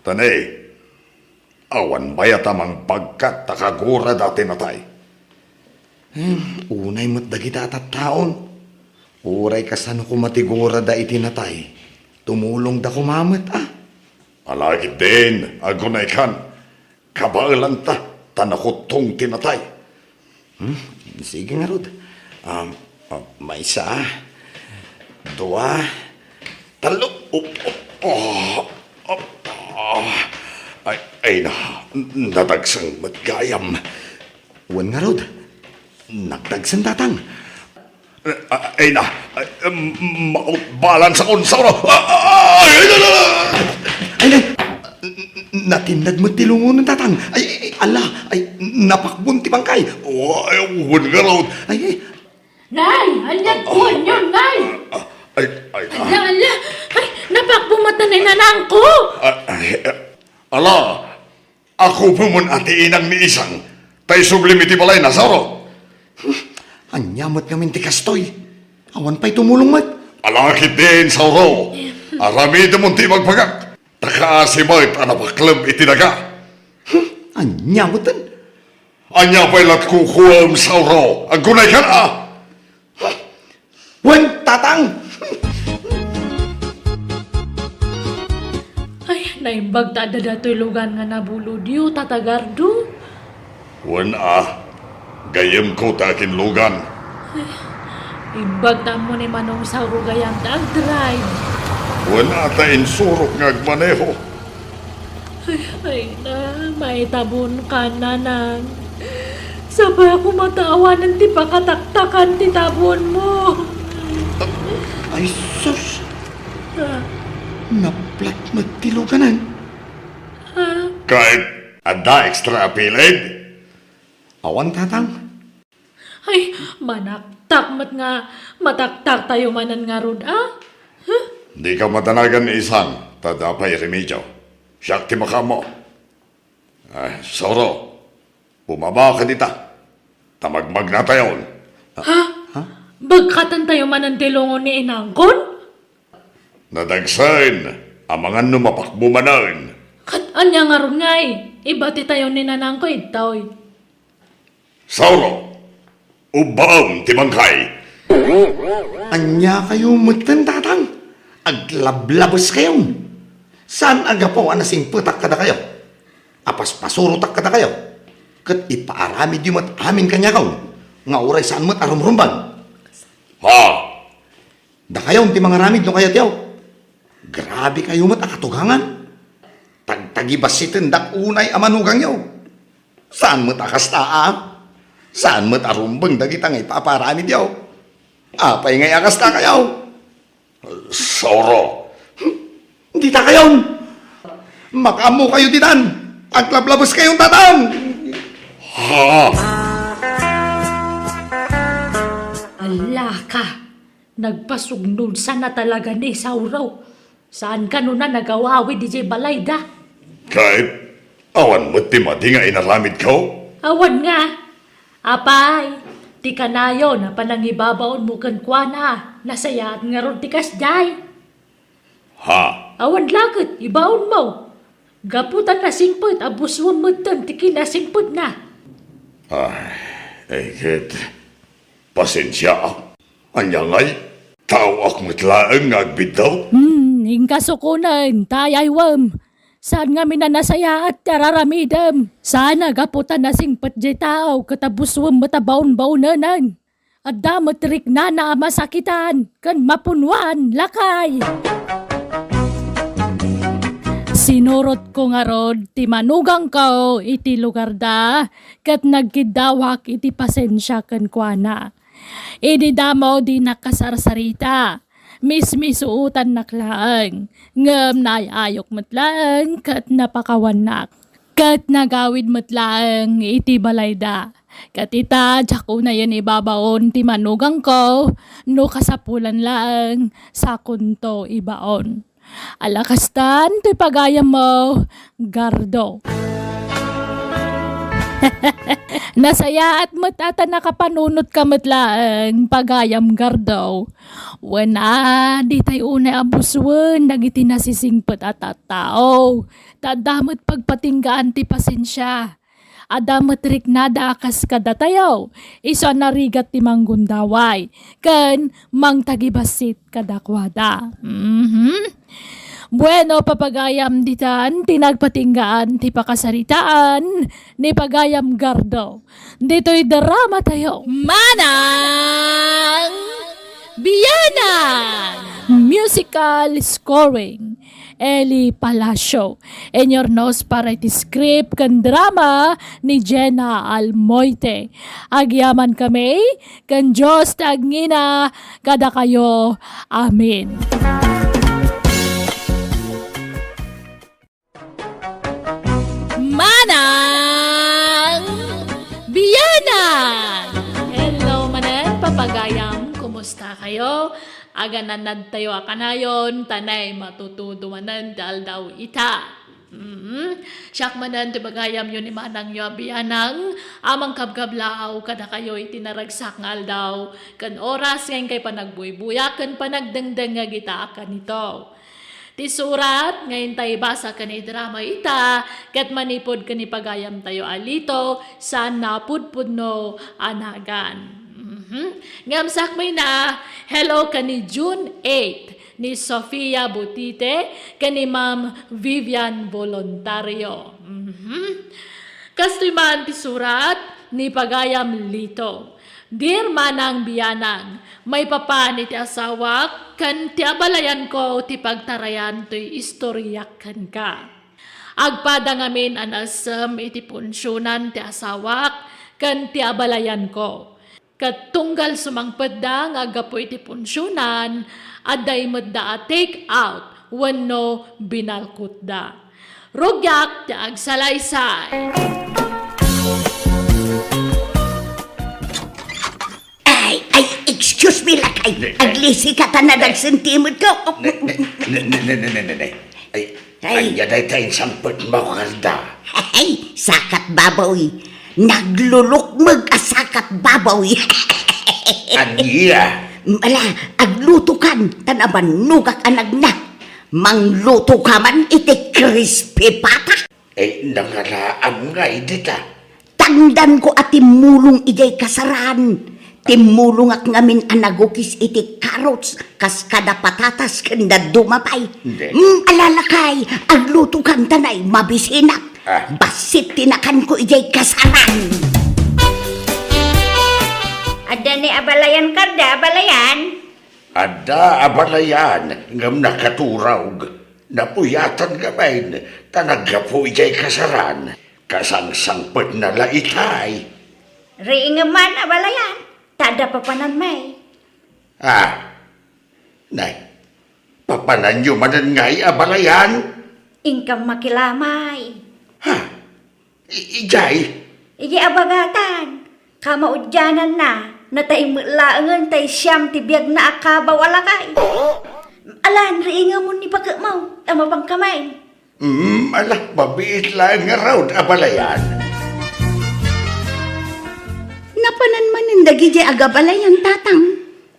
Ta ne, awan mayat a mangbagkat ta kagurada ti natay. Hmm, unay met dagita a tattaon. Uray kasano koma ti gurada iti natay, tumulongda koma met, a. Ala ketdin, agunaykan, kabaelanta, ta nakuttong ti natay. Hmm, sige ngarud. Um, ah, maysa, dua, tallo. Oh, oh, oh, oh. Ay, ay na, nadagsen met gayam. Wen ngarud, nagdagsen, Tatang. Eh, ah, ay na, ay, em, mautbalan sa konsauro. Ah, ah, ay, ay, ay, ay, ay. Ay, ay, n-, n-, natinnad met ti lungonen, Tatang. Ay, ay, ay, ala, ay, napakbon ti bangkay. Oh, ay, wen ngarud. Ay, ay. Nay, ania ti kuanyo, Nay? Ah, ay, ay, ah. Ala, ala. Ay, napakbon met ni nanangko. Ah, ay, ah, ala, Agupomen a ti inang ni Isang, ta isublim iti balayna, Sauro. Ania met ngamin ti kastoy? Awan pay tumulong met. Ala ketdin, Sauro. Aramidemon ti ibagbagak. Ta kaasi met a napaklem iti daga. Ania metten? Ania pay lat kukuem, Sauro? Agunaykan a! Wen, Tatang! Ay, naimbag ta adda datoy lugan nga nabulodyo, Tata Gardo. Wen a, gayyemko ta akinlugan. Ay, imbag ta ammo ni Manong Sauro gayam ta agdrive. Wen a, ta insurok nga agmaneho. Ay, ay na, maitabon ka, Nanang. Saba koma ta awanen ti pakataktakan ti tabonmo. Ay, sus! Ah. Naplat met ti luganan. Ah. Ket adda extra a piled? Awan, Tatang. Ay, manaktak met nga mataktaktayo manen ngarud, a? Huh? Dika madanagan, Isang, ta adda pay remedio. Siak ti makaammo. Ay, Sauro, bumaba ka dita. Ta magmagnatayon. Ha? Ha? Bagkatantayo manen ti lungon ni inangkon? Nadagsen, amangan no mapakbo manen. Ket ania ngarud ngay? Ibatitayo ni nanangko ditoy. Sauro, ubbaem ti bangkay. Ania kayo metten, Tatang? Aglablabeskayon. Saan a gapu a nasingpetak kadakayo? Apaspasurotak kadakayo? Ket ipaaramidyo met amin kaniakon nga uray saan met a rumrumbeng. Ha? Dakayon ti mangaramid no kayatyo. Grabe kayo met a katugangan. Tagtagibassitendak unay a manugangyo. Saan met a kasta, a? Saan met a rumbeng dagita nga ipaaparamidyo? Apay ngay a kasta kayo? Sauro. Dita kayon! Makaammo kayo ditan! Aglablabeskayon, Tatang! Ha? Ala ka! Nagpasugnod sana talaga ni Sauro. Saan kano na nagawawid idiay balayda? Ket awan met ti madi nga inaramidko? Awan nga. Apay, ti kanayon a panangibabaonmo kenkuana, nasayaat ngarud ti kasdiay. Ha? Awan la ket ibaonmo. Gapu ta nasingpet a busuem metten ti kinasingpetna. Ay, ay, ket, pasensiaak. Ania ngay? Taoak met laeng nga agbiddut? Hmm, inka sukonen, ta ayaywem. Saan ngamin a nasayaat ti araramidem. Saan a gapu ta nasingpet diay tao ket abusuem met a baonbaonenen. Adda met riknana a masakitan ken mapunuan, lakay. Sinurotko ngarud ti manugangko iti lugarda ket nagkiddawak iti pasensia kenkuana. Idi damo dinak kasarsarita, mismisuotannak laeng, ngem naay-ayok met laeng ket napakawannak. Ket nagawid met laeng iti balayda. Ket ita, diak unayen ibabaon ti manugangko, no kasapulan laeng, sakonto ibaon. Ala kastan ti pagayammo, Gardo. Nasayaat met a ta nakapanunotka met laeng, pagayam Gardo. Wen a, ditay unay a busuen dagiti nasisingpet a tattao. Ta adda met pagpatinggaan ti pasensia. Adda met riknada a kas kadatayo, isu a narigat ti manggundaway, ken mangtagibassit kadakuada. Mhm. Bueno, papagayam ditan ti nagpatinggaan ti pakasaritaan ni Pagayam Gardo. Ditoy drama tayo. Manang Bianang! Musical scoring, Eli Palacio. Inurnos para iti script ken drama ni Jenna Almoite. Agyaman kami ken Dios ti agngina kadakayo. Amen. Manang Bianang! Hello manen, papagayam. Kumusta kayo? Agananadtayo a kanayon, ta nay matutudo manen ti aldaw ita. Mm. Siak manen ti bagayamyo ni manangyo a Bianang, a mangkabkablaaw kadakayo iti naragsak nga aldaw ken oras nga inkay panagbuybuyak ken panagdengdengngeg ita a kanito. Ti surat nga intay ibasa ken idrama ita ket manipud ken ni pagayamtayo a Lito, saan a pudpudno a nagan. Mhm. Ngem sakbayna, hello ken ni June eight, ni Sofia Butite, ken ni Ma'am Vivian Voluntario. Mhm. Kastoy man ti surat ni pagayam Lito. Dear Manang Bianang, maipapan iti asawak ken ti abalayanko ti pagtarayan toy istoriak kenka. Agpada ngamin a naessem iti punsionan ti asawak ken ti abalayanko. Ket tunggal sumangpetda nga aggapu iti punsionan, adda imetda a take out wenno binalkutda. Rugiak ti agsalaysay. Ay, ay, excuse me, lakay. Ne, ne. Aglisika ta nadagsentimetko. Ne, ne, ne. Ay, ay, ania dayta insangpetmo, Garda? Ay, sakat baboy. Naglulukmeg a sakat baboy. Ania? Ala, aglutokan, ta nabannogak a nagna. Manglutoka man iti crispy pata. Ay, nangalaam ngay dita. Tangdanko a timmulong idiay kasaran. Timmulongak ngamin a nagukis iti carrots, kas kada patatas ken dadduma pay. Hindi. Mm, ala lakay, aglutokan ta nay, mabisinak. Ah. Bassit ti nakanko idiay kasaran. Adda ni abalayan, Garda, abalayan? Adda abalayan, ngem nakaturog. Napuyatan ngamin, ta naggapu idiay kasaran. Kasangsangpetna la itay. Riingem man, abalayan, ta adda papanan, may. Ah, nay, papananyo manen ngay, abalayan? Inkam makilamay. Ha? I-, ijay? Ijay abagatan. Kamaudiananna, natay met laengen tay siam ti biagna a kabaw a lakay. Alan, riingemon ni paketmo, ta mapangka main. Mm, ala, mabiit laeng ngarud, abalayan. Napanan manen dagiti agabalayan, tatang?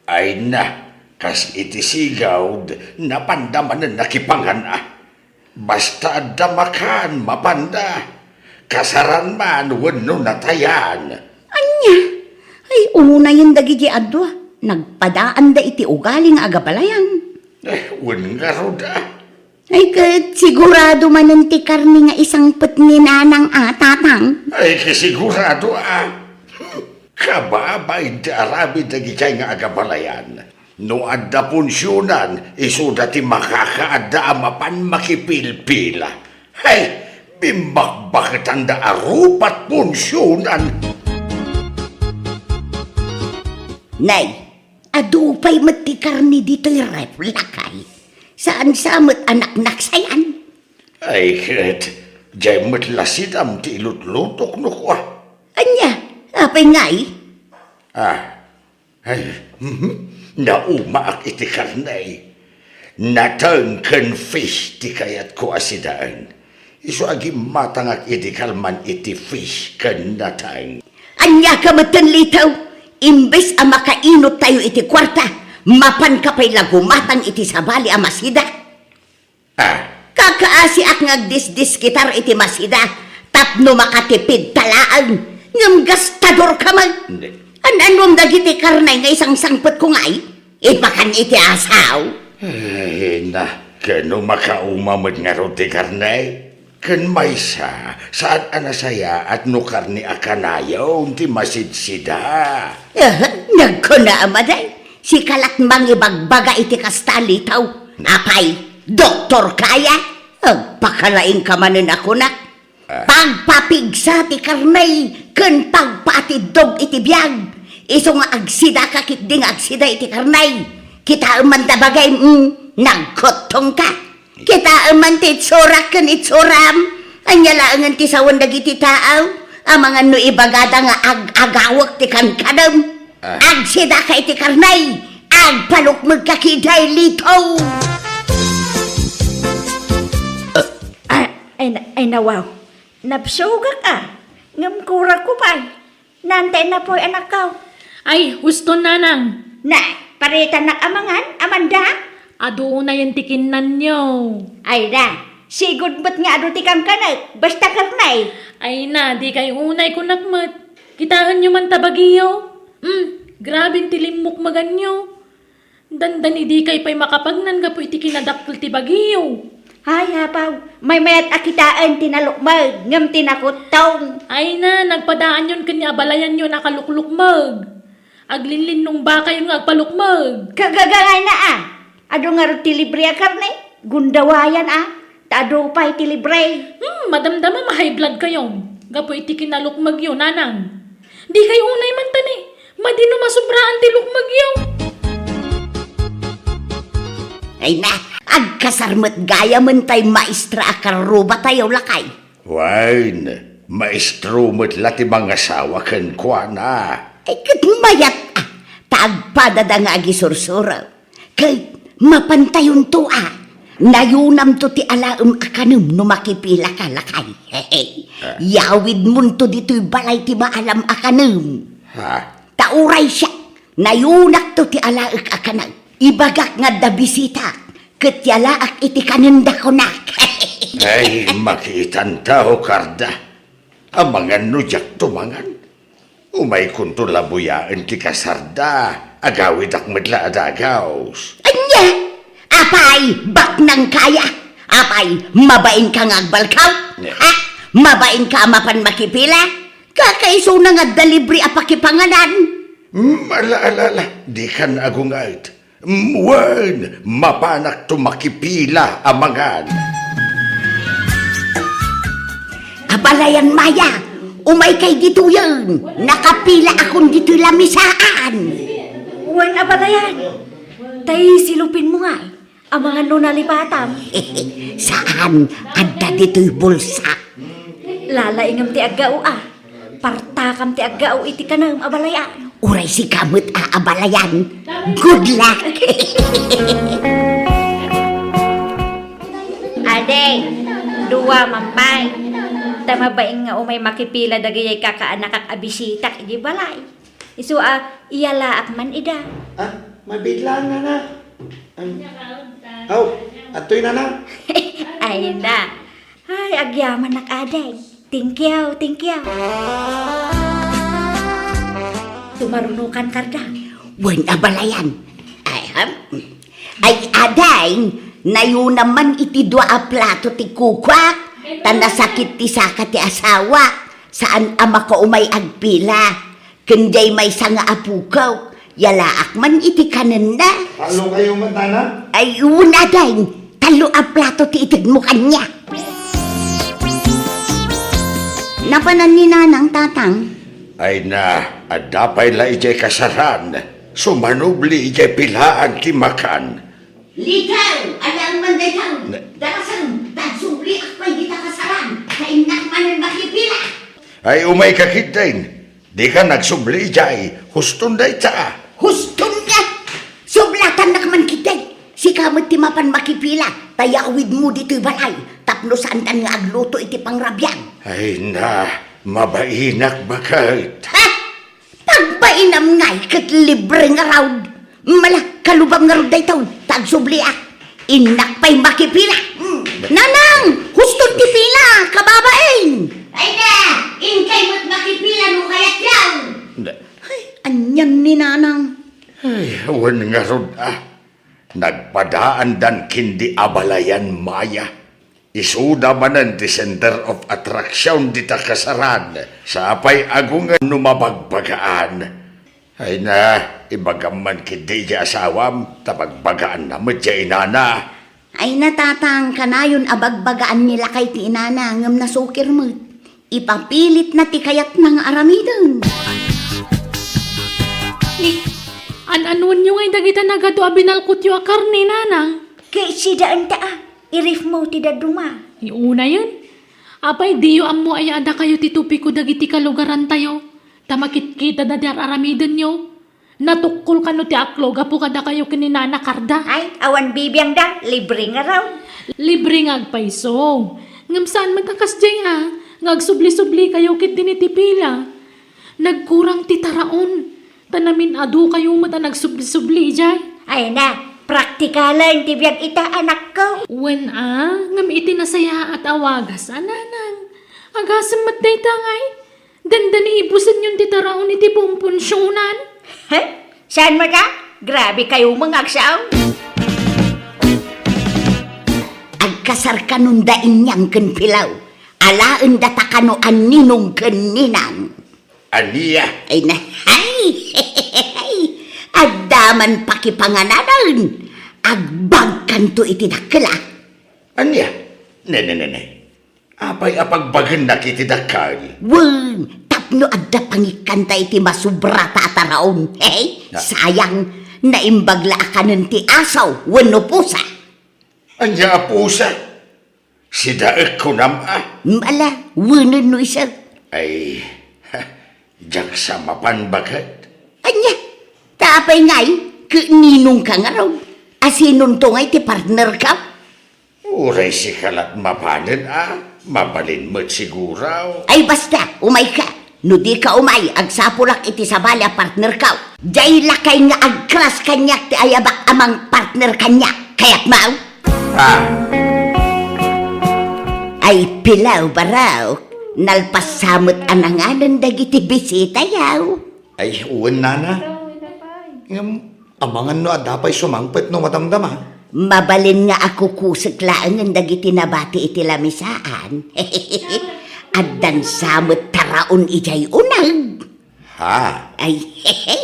Ay na, kas iti sigawd, napanda manen nakipangan, a. Basta adda makan, mapanda. Kasaran man wenno natayan. Ania? Ay, unayen dagiti adua. Nagpadaanda iti ugali nga agabalayan. Eh, wen ngarud, a. Ay, ket sigurado manen ti karne nga isangpet ni nanang a, tatang? Ay, ket sigurado, a. Kababain ti aramid dagiti nga agabalayan. No adda punsionan, isuda ti makakaadda a mapan makipilpila. Hay, bimbakbaketanda a rupat punsionan. Nay, adu pay met ti karne ditoy ref, lakay. Saan sa met a naknaksayan? Ay, ket, jay met la sidam ti ilutlutok no kua. Ania, Apay ngay? Ah, ay, mhm. Naumaak iti karne. Nateng ken fish ti kayatko a sidaen. Isu a gimmatangak idi kalman iti fish ken nateng. Ania ka metten, Lito? Imbes a makainut tayo iti kuarta, mapan ka pay la gumatang iti sabali a masida? Ah. Kakaasiak nga agdisdiskitar iti masida tapno makatipid ta laeng, ngem gastador ka met. Hindi. An-anuem dagiti karne nga isangsangpetko ngay? Ipakan iti asaw. Ay, na, kano makauma met ngarud ti karne? Ken maysa, saan a nasayaat no karne a kanayon ti masidsida. Eh, nagkuna a maday, sika lat mangibagbaga iti kasta, Lito. Apay, doktor kaya? Agpakalaing ka manen a kunak. Ah. Pagpapigsa ti karne ken pagpaatiddog iti biag. Isu nga agsidaka ketdi nga agsida iti karne. Kitaem man ta bagay, mm, nagkuttongka. Kitaem man ti itsurak ken itsuram. Ania laengen ti sawen dagiti tao? Amangan no ibagada nga ag-agawek ti kankanem. Ah. Agsidaka iti karne, agpalukmegka ketdi, Lito. Ah, ay, na-, ay, nawaw. Nabsugak a. Ngem kuragko pay. Naan ta innapoy, anakko. Ay, husto, nanang. Na, paritanak a mangan, Amanda? Adu unayen ti kinnanyo. Ay da, sigud met nga adu ti kankanek, basta karne. Ay na, dikay unay, kunak met. Kitaenyo man ta bagiyo. Hmm, grabe ti limmukmeganyo. Dandani dikay pay makapagnan gapu iti kinadakkel ti bagiyo. Ay, apaw, maymayat a kitaen ti nalukmeg, ngem ti nakuttong. Ay na, nagpadaanyon ken ni abalayanyo a nakaluklukmeg. Aglinlinnongbakayon nga agpalukmeg. Kagagangayna a. Adu ngarud ti libre a karne? Gundawayan a. Ta adu pay ti libre. Hmm, madamdama ma-high blood kayon. Gapu iti kinalukmegyo, nanang. Dikay unay man ta ni, madi no masubraan ti lukmegyo. Ay na, agkasar met gayamen tay maestra a karrubatayo, lakay. Wen, maestro met la ti mangasawa kenkuana. Ay, ket mayat a, ta agpadada nga agisursuro. Ket mapantayonto a, nayunamto ti alaem a kanem no makipilaka, lakay. Ah. Yawidmonto ditoy balay ti maalam a kanem. Ha? Ta uray siak, nayunakto ti alaek a kanem. Ibagak nga adda bisitak, ket yalaak iti kanenda, kunak. Ay, makiitanta, o karda. Amangan no diakto mangan. Umaykonto labuyaen ti kasarda, agawidak met la a dagus. Ania? Apay, baknang kaya? Apay, mabain ka nga agbalkaw? Ne. Ha? Mabain ka a mapan makipila? Kakaisuna nga adda libre a pakipanganan. Hmm, ala, ala, ala, dikan agunget. Wen, mapanakto makipila a mangan. Abalayan, Maya, umaykay ditoyen. Nakapilaakon ditoy lamisaan. Wen, abalayan. Tay silupinmo ngay, amangan no nalipatam. Saan, adda ditoy bulsa. Lalaingem ti aggao a. Partakam ti aggao iti kanem, abalayan. Uray sika met a abalayan. Good luck! Adi, dua man pay. Ta mabain nga umay makipila dagiti kakaanakak a bisitak iti balay. Isu a, iyalaak man ida. Ah, mabiit laeng, nana. Am, aw, adtoy, nana. Ay, na. Ay, agyamanak, ading. Thank you, thank you. Tumarunokan, karda. Wen, abalayan. Ay, ham. Ay, ading, nayunam man iti dua a plato ti kukuak, ta nasakit ti saka ti asawak, saan a makaumay agpila. Ken diay maysa nga apokok, yalaak man iti kanenna. Tallo kayo met, nana? Ay, wen, ading, tallo a plato ti itedmo kaniak. Napanan ni nanang, tatang? Ay na, adda pay la idiay kasaran, sumanubli idiay pilaan ti makan. Likaw, alaem man dayta. Ne- Darasem, ta agsubliak pay dita kasaran, ta innak manen makipila. Ay, umayka ketdin. Dika nagsubli idiay, huston dayta. Huston nga! Sublatannak man ketdi. Sika met ti mapan makipila, ta yawidmo ditoy balay, tapno saantan nga agluto iti pangrabiag. Ay na, mabainak baket. Ha? Pagbainam ngay ket libre nga raud. Mala, kalubam ngarud daytoy, ta agsubliak. Innak pay makipila. Hmm. Nanang, huston ti pila, kababain. Ay na, inkay met makipila no kayatyo. Ay, anian ni Nanang? Ay, wen ngarud a. Nagpadaandan ken di abalayan, Maya. Isuda manen ti center of attraction dita kasaran. Sapay agungen no mabagbagaan. Ay na, ibagam man ketdi iti asawam, ta bagbagaanna met ti inana. Ay na, Tatang, kanayon a bagbagaanmi lakay ti inana, ngem nasukir met. Ipapilitna ti kayatna nga aramiden. Ni, an-anuenyo ngay dagita nagadu a binalkotyo a karne, Nanang? Ket sidaenta a, i-refmo ti dadduma. Ay, unayen. Apay, diyo ammo aya a dakayo ti tupiko dagiti kalugarantayo, ta makitkitada ti ar-aramidenyo? Natukkol kano ti aklo gapu kadakayo ken ni Nana Karda? Ay, awan bibiangda, libre ngarud. Libre nga agpayso. Ngem saan met a kasdiay a, nga agsubli-sublikayo ketdi iti pila. Nagkurang ti taraon, ta namin-adukayo met a nagsubli-subli idiay. Ay na, praktikalen ti biag ita, anakko. Wen a, ngem iti nasayaat a wagas a, Nanang. Agasem met dayta ngay. Dandani ibusenyon ti taraon iti pumpunsionan. He? Saan met a? Grabe kayo nga agsao. Agkasar kanon da Inyang ken Pilaw. Alaenda ta kano a ninong ken ninang. Ania? Ay na, ay! Adda man pakipangananen. Agbagkanto iti dakkel a. Ania? Ne, ne, ne, ne. Apay a pagbagennak iti dakkel? Wen, tapno adda pangikkanta iti masubrata a taraon. Hey, Na- sayang, naimbag la a kanen ti aso wenno pusa. Ania a pusa? Sidaek kunam a? Mala, wenen no isu. Ay, ha, diak sa mapan baket. Ania, ta apay ngay, ket ninongka ngarud? A sinonto ngay ti partnerka? Uray sika lat mapanen a, mabalin met siguro. Ay basta, umayka. No dika umay, agsapulak iti sabali a partnerko. Diay lakay nga agkras kaniak ti ayabak a mangpartner kaniak. Kayatmo? Ah. Ay, Pilaw, Barok, nalpas sa met a nanganen dagiti bisitayo. Ay, wen, nana. Ngem, amangan no adda pay sumangpet no madamdama. Mabalin nga akukusek laengen dagiti nabati iti lamisaan. Addan sa met taraon idiay uneg. Ha? Ay, hehe.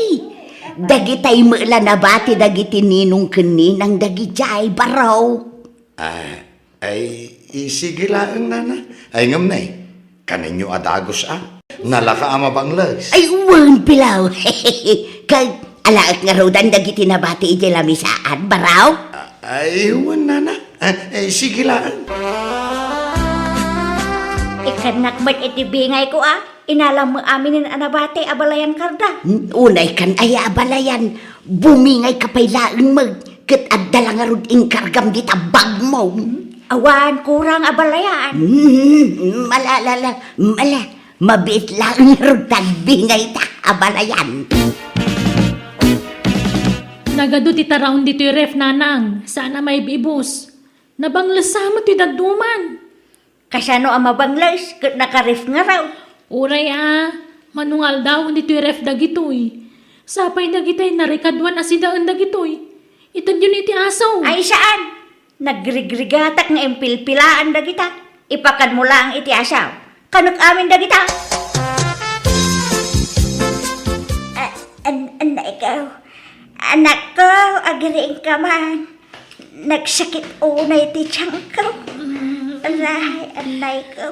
Dagitay met la nabati dagiti ninong ken ninang dagidiay, Barok. Ah, ay, i-, sige laeng, nana. Ay, ngem ne, kanenyo a dagus a. Nalaka a mabangles. Ay, wen, Pilaw. Kag, alaek ngarudan dagiti nabati idiay lamisaan, Barok? Ah, ay, wen, nana. Ah, ay, sige laeng. Ikkannak met iti bingayko a. Inalam met aminen a nabati a balayan, Karda. N-, unay kan aya a balayan, bumingayka pay laeng met, ket adda la ngarud inkargam dita bagmo. Awan kurang a balayan. Mm, mala, la, la, mala, mabiit laeng ngarud ti agbingayta a balayan. Nagadu ti taraon ditoy ref, nanang, saan a maib-ibus. Nabangles sa met ti dadduma. Kasano a mabangles ket nakaref ngarud? Uray a, mano nga aldawen ditoy ref dagitoy. Sapay dagitay narikaduan a sidaen dagitoy. Itedyon iti aso. Ay, saan? Nagrigrigatak nga impilpilaan dagita. Ipakanmo laeng iti aso. Kanek amin dagita. A-, an-, anakko, anakko, agriingka man. Nagsakit unay ti tiyanko. Aray, annayko.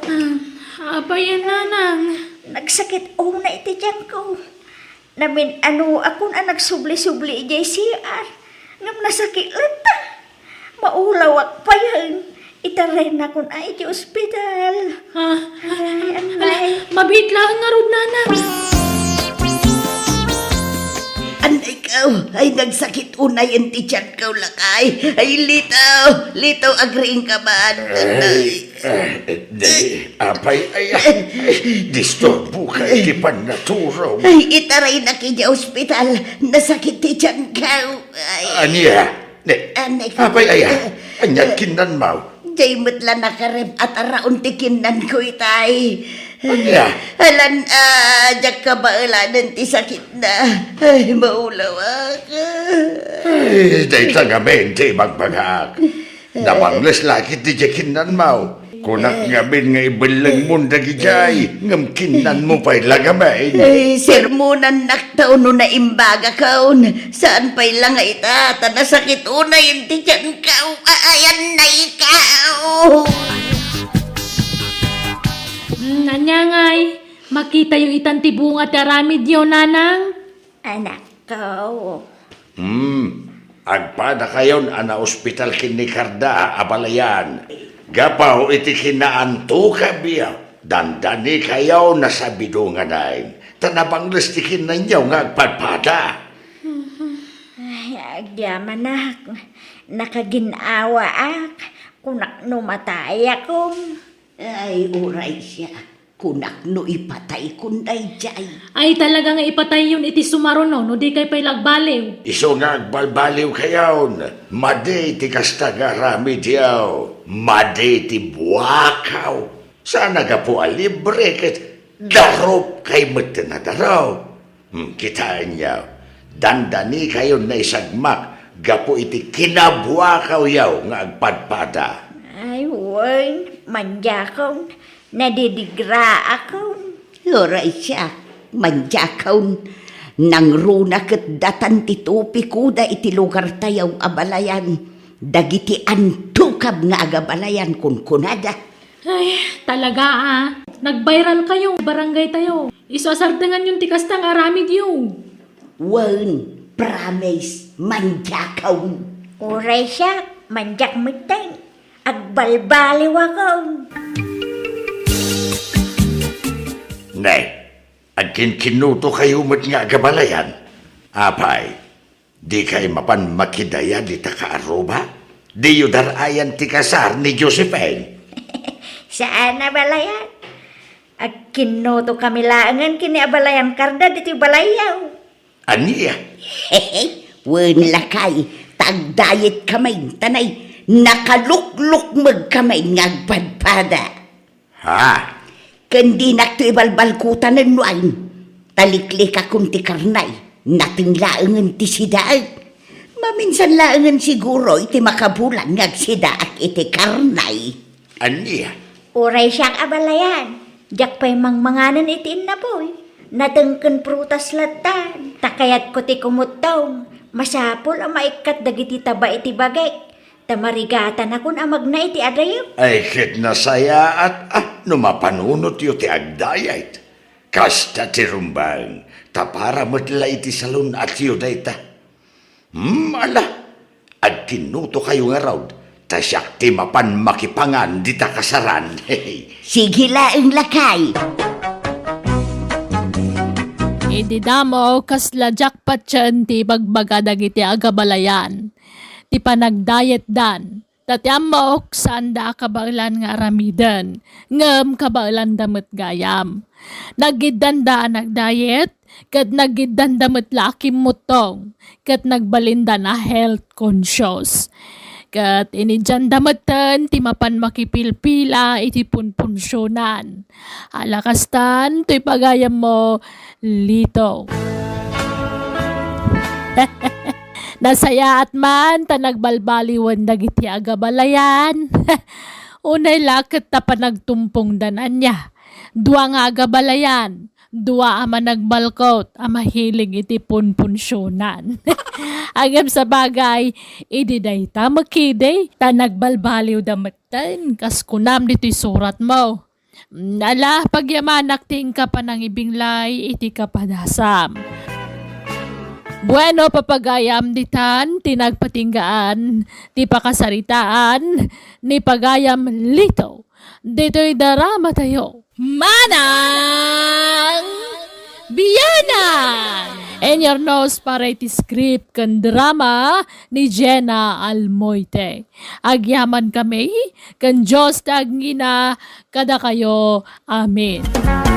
Ah, apay a, nanang? Nagsakit unay ti tiyanko. Namin-anoakon a nagsubli-subli idiay C R. Ngem nasakit latta. Maulawak payen. Itarennakon a iti ospital. Ah, aray, annay. Mabiit laeng ngarud, nanang. Anay kaw, ay nagsakit unayen ti tiyankaw, lakay. Ay, Lito, Lito, agriingka man. Ay, ay, di, apay, ay, ay, disturbo ka iti pannaturom. Ay, itaraynak idiay ospital. Nasakit ti tiyankaw. Ay. Ania? Ne, Anay ka. Apay, aya? Ania ti kinnanmaw? Jay met la nakarem a taraon ti kinnanko itay. Ania? Alan, ah, diak kabaelanen ti sakitna. Ay, maulawak. Ay, dayta ngamin ti ibagbagak. Nabangles la ketdi diay kinnanmaw. Kunak ngamin nga ibellengmon dagidiay, ngem kinnanmo pay la ngamin. Ay, sermonannak ta no naimbagakon. Saan pay la nga ita, ta nasakit unayen ti tiyankaw. Ay, anay kaw. Mm, ania ngay, makitayo itan ti bunga ti aramidyo, nanang? Anakko. Hmm, agpadakayon a naospital ken ni Karda, abalayan. Gapu iti kinaantukabyo, dandanikayo a sabidonganen, ta nabangles ti kinnanyo nga agpadpada. Ay, agyamanak, nakagin-awaak, kunak no matayakon. Ay, uray siak, kunak no ipataykon daydiay. Ay, talaga nga ipatayyon iti sumaruno, no dikay pay la agbaliw. Isu nga agbalbaliwkayon, madi ti kasta nga aramidyo, madi ti buakaw. Saan a gapu a libre ket darupkay metten a darup. Hmm, kitaenyo, dandanikayon naisagmak gapu iti kinabuakawyo nga agpadpada. Ay, wen, mandiakon, nadidigraakon. Uray siak, mandiakon, nangruna ket datan ti tupikoda iti lugartayo, abalayan. Dagiti antukab nga agabalayan, kunkunada. Ay, talaga, ah. Nag-viral kayo, barangay tayo. Isu a sardenganyon ti kasta nga aramidyo. Wen, promise, mandiakon. Uray siak, mandiak metten. Agbalbaliwakon. Ne, agkinkinnutokayo met nga agabalayan. Apay, dikay mapan makidayad ita kaaruba? Diyo dar-ayan ti kasar ni Josephine? Saan a balayan. Agkinnutokami laengen ken ni abalayan Karda ditoy balayyo. Ania? Wen lakay, ta agdayet kami, tanay, nakaluklukmeg kami nga agpadpada. Ha? Ken dinakto ibalbalkutanen no ain. Taliklikakon ti karnay, nateng laengen ti sidaek. Maminsan laengen siguro iti makabulan nga agsidaak iti karnay. Ania? Uray siak abalayan, diak pay mangmanganen iti innapoy. Nateng ken prutas lattan, ta kayatko ti kumuttong. Masapul a maikkat dagiti taba iti bagik. Ta marigatanakon a magna iti adayo. Ay, ket nasayaat, ah, no mapanunotyo ti agdayet. Kasta ti rumbeng, ta para met la iti salun-atyo dayta. Hmm, ala, agkinnutokayo ngarud, ta siak ti mapan makipangan dita kasaran. Sige laeng, lakay. Idi damo, kasla jackpot ti ibagbaga dagiti agabalayan. Ti panagdayetdan, ta ti ammook, saanda a kabaelan nga aramiden, ngem kabaelanda met gayam. Nagiddanda a nagdayet, ket nagiddanda met la a kimmuttong, ket nagbalindan a health conscious. Ket inidianda metten ti mapan makipilpila iti punpunsionan. Ala kastan, toy pagayammo, Lito. Nasayaat man ta nagbalbaliwen dagiti agabalayan. Unay la ket ta panagtumpongdan ania. Dua nga agabalayan, dua a managbalkot a mahilig iti punpunsionan. Ngem sabagay, idi dayta met ketdi, ta nagbalbaliwda metten, kas kunam ditoy suratmo. Ala, pagyamanak ti inka panangibinglay iti kapadasam. Bueno, papagayam ditan ti nagpatinggaan ti pakasaritaan ni pagayam Lito ditoy daramatayo. Manang Bianan! Inyarnos para iti script ken drama ni Jenna Almoite. Agyamankami ken Dios ti agingga kadakayo. Amen.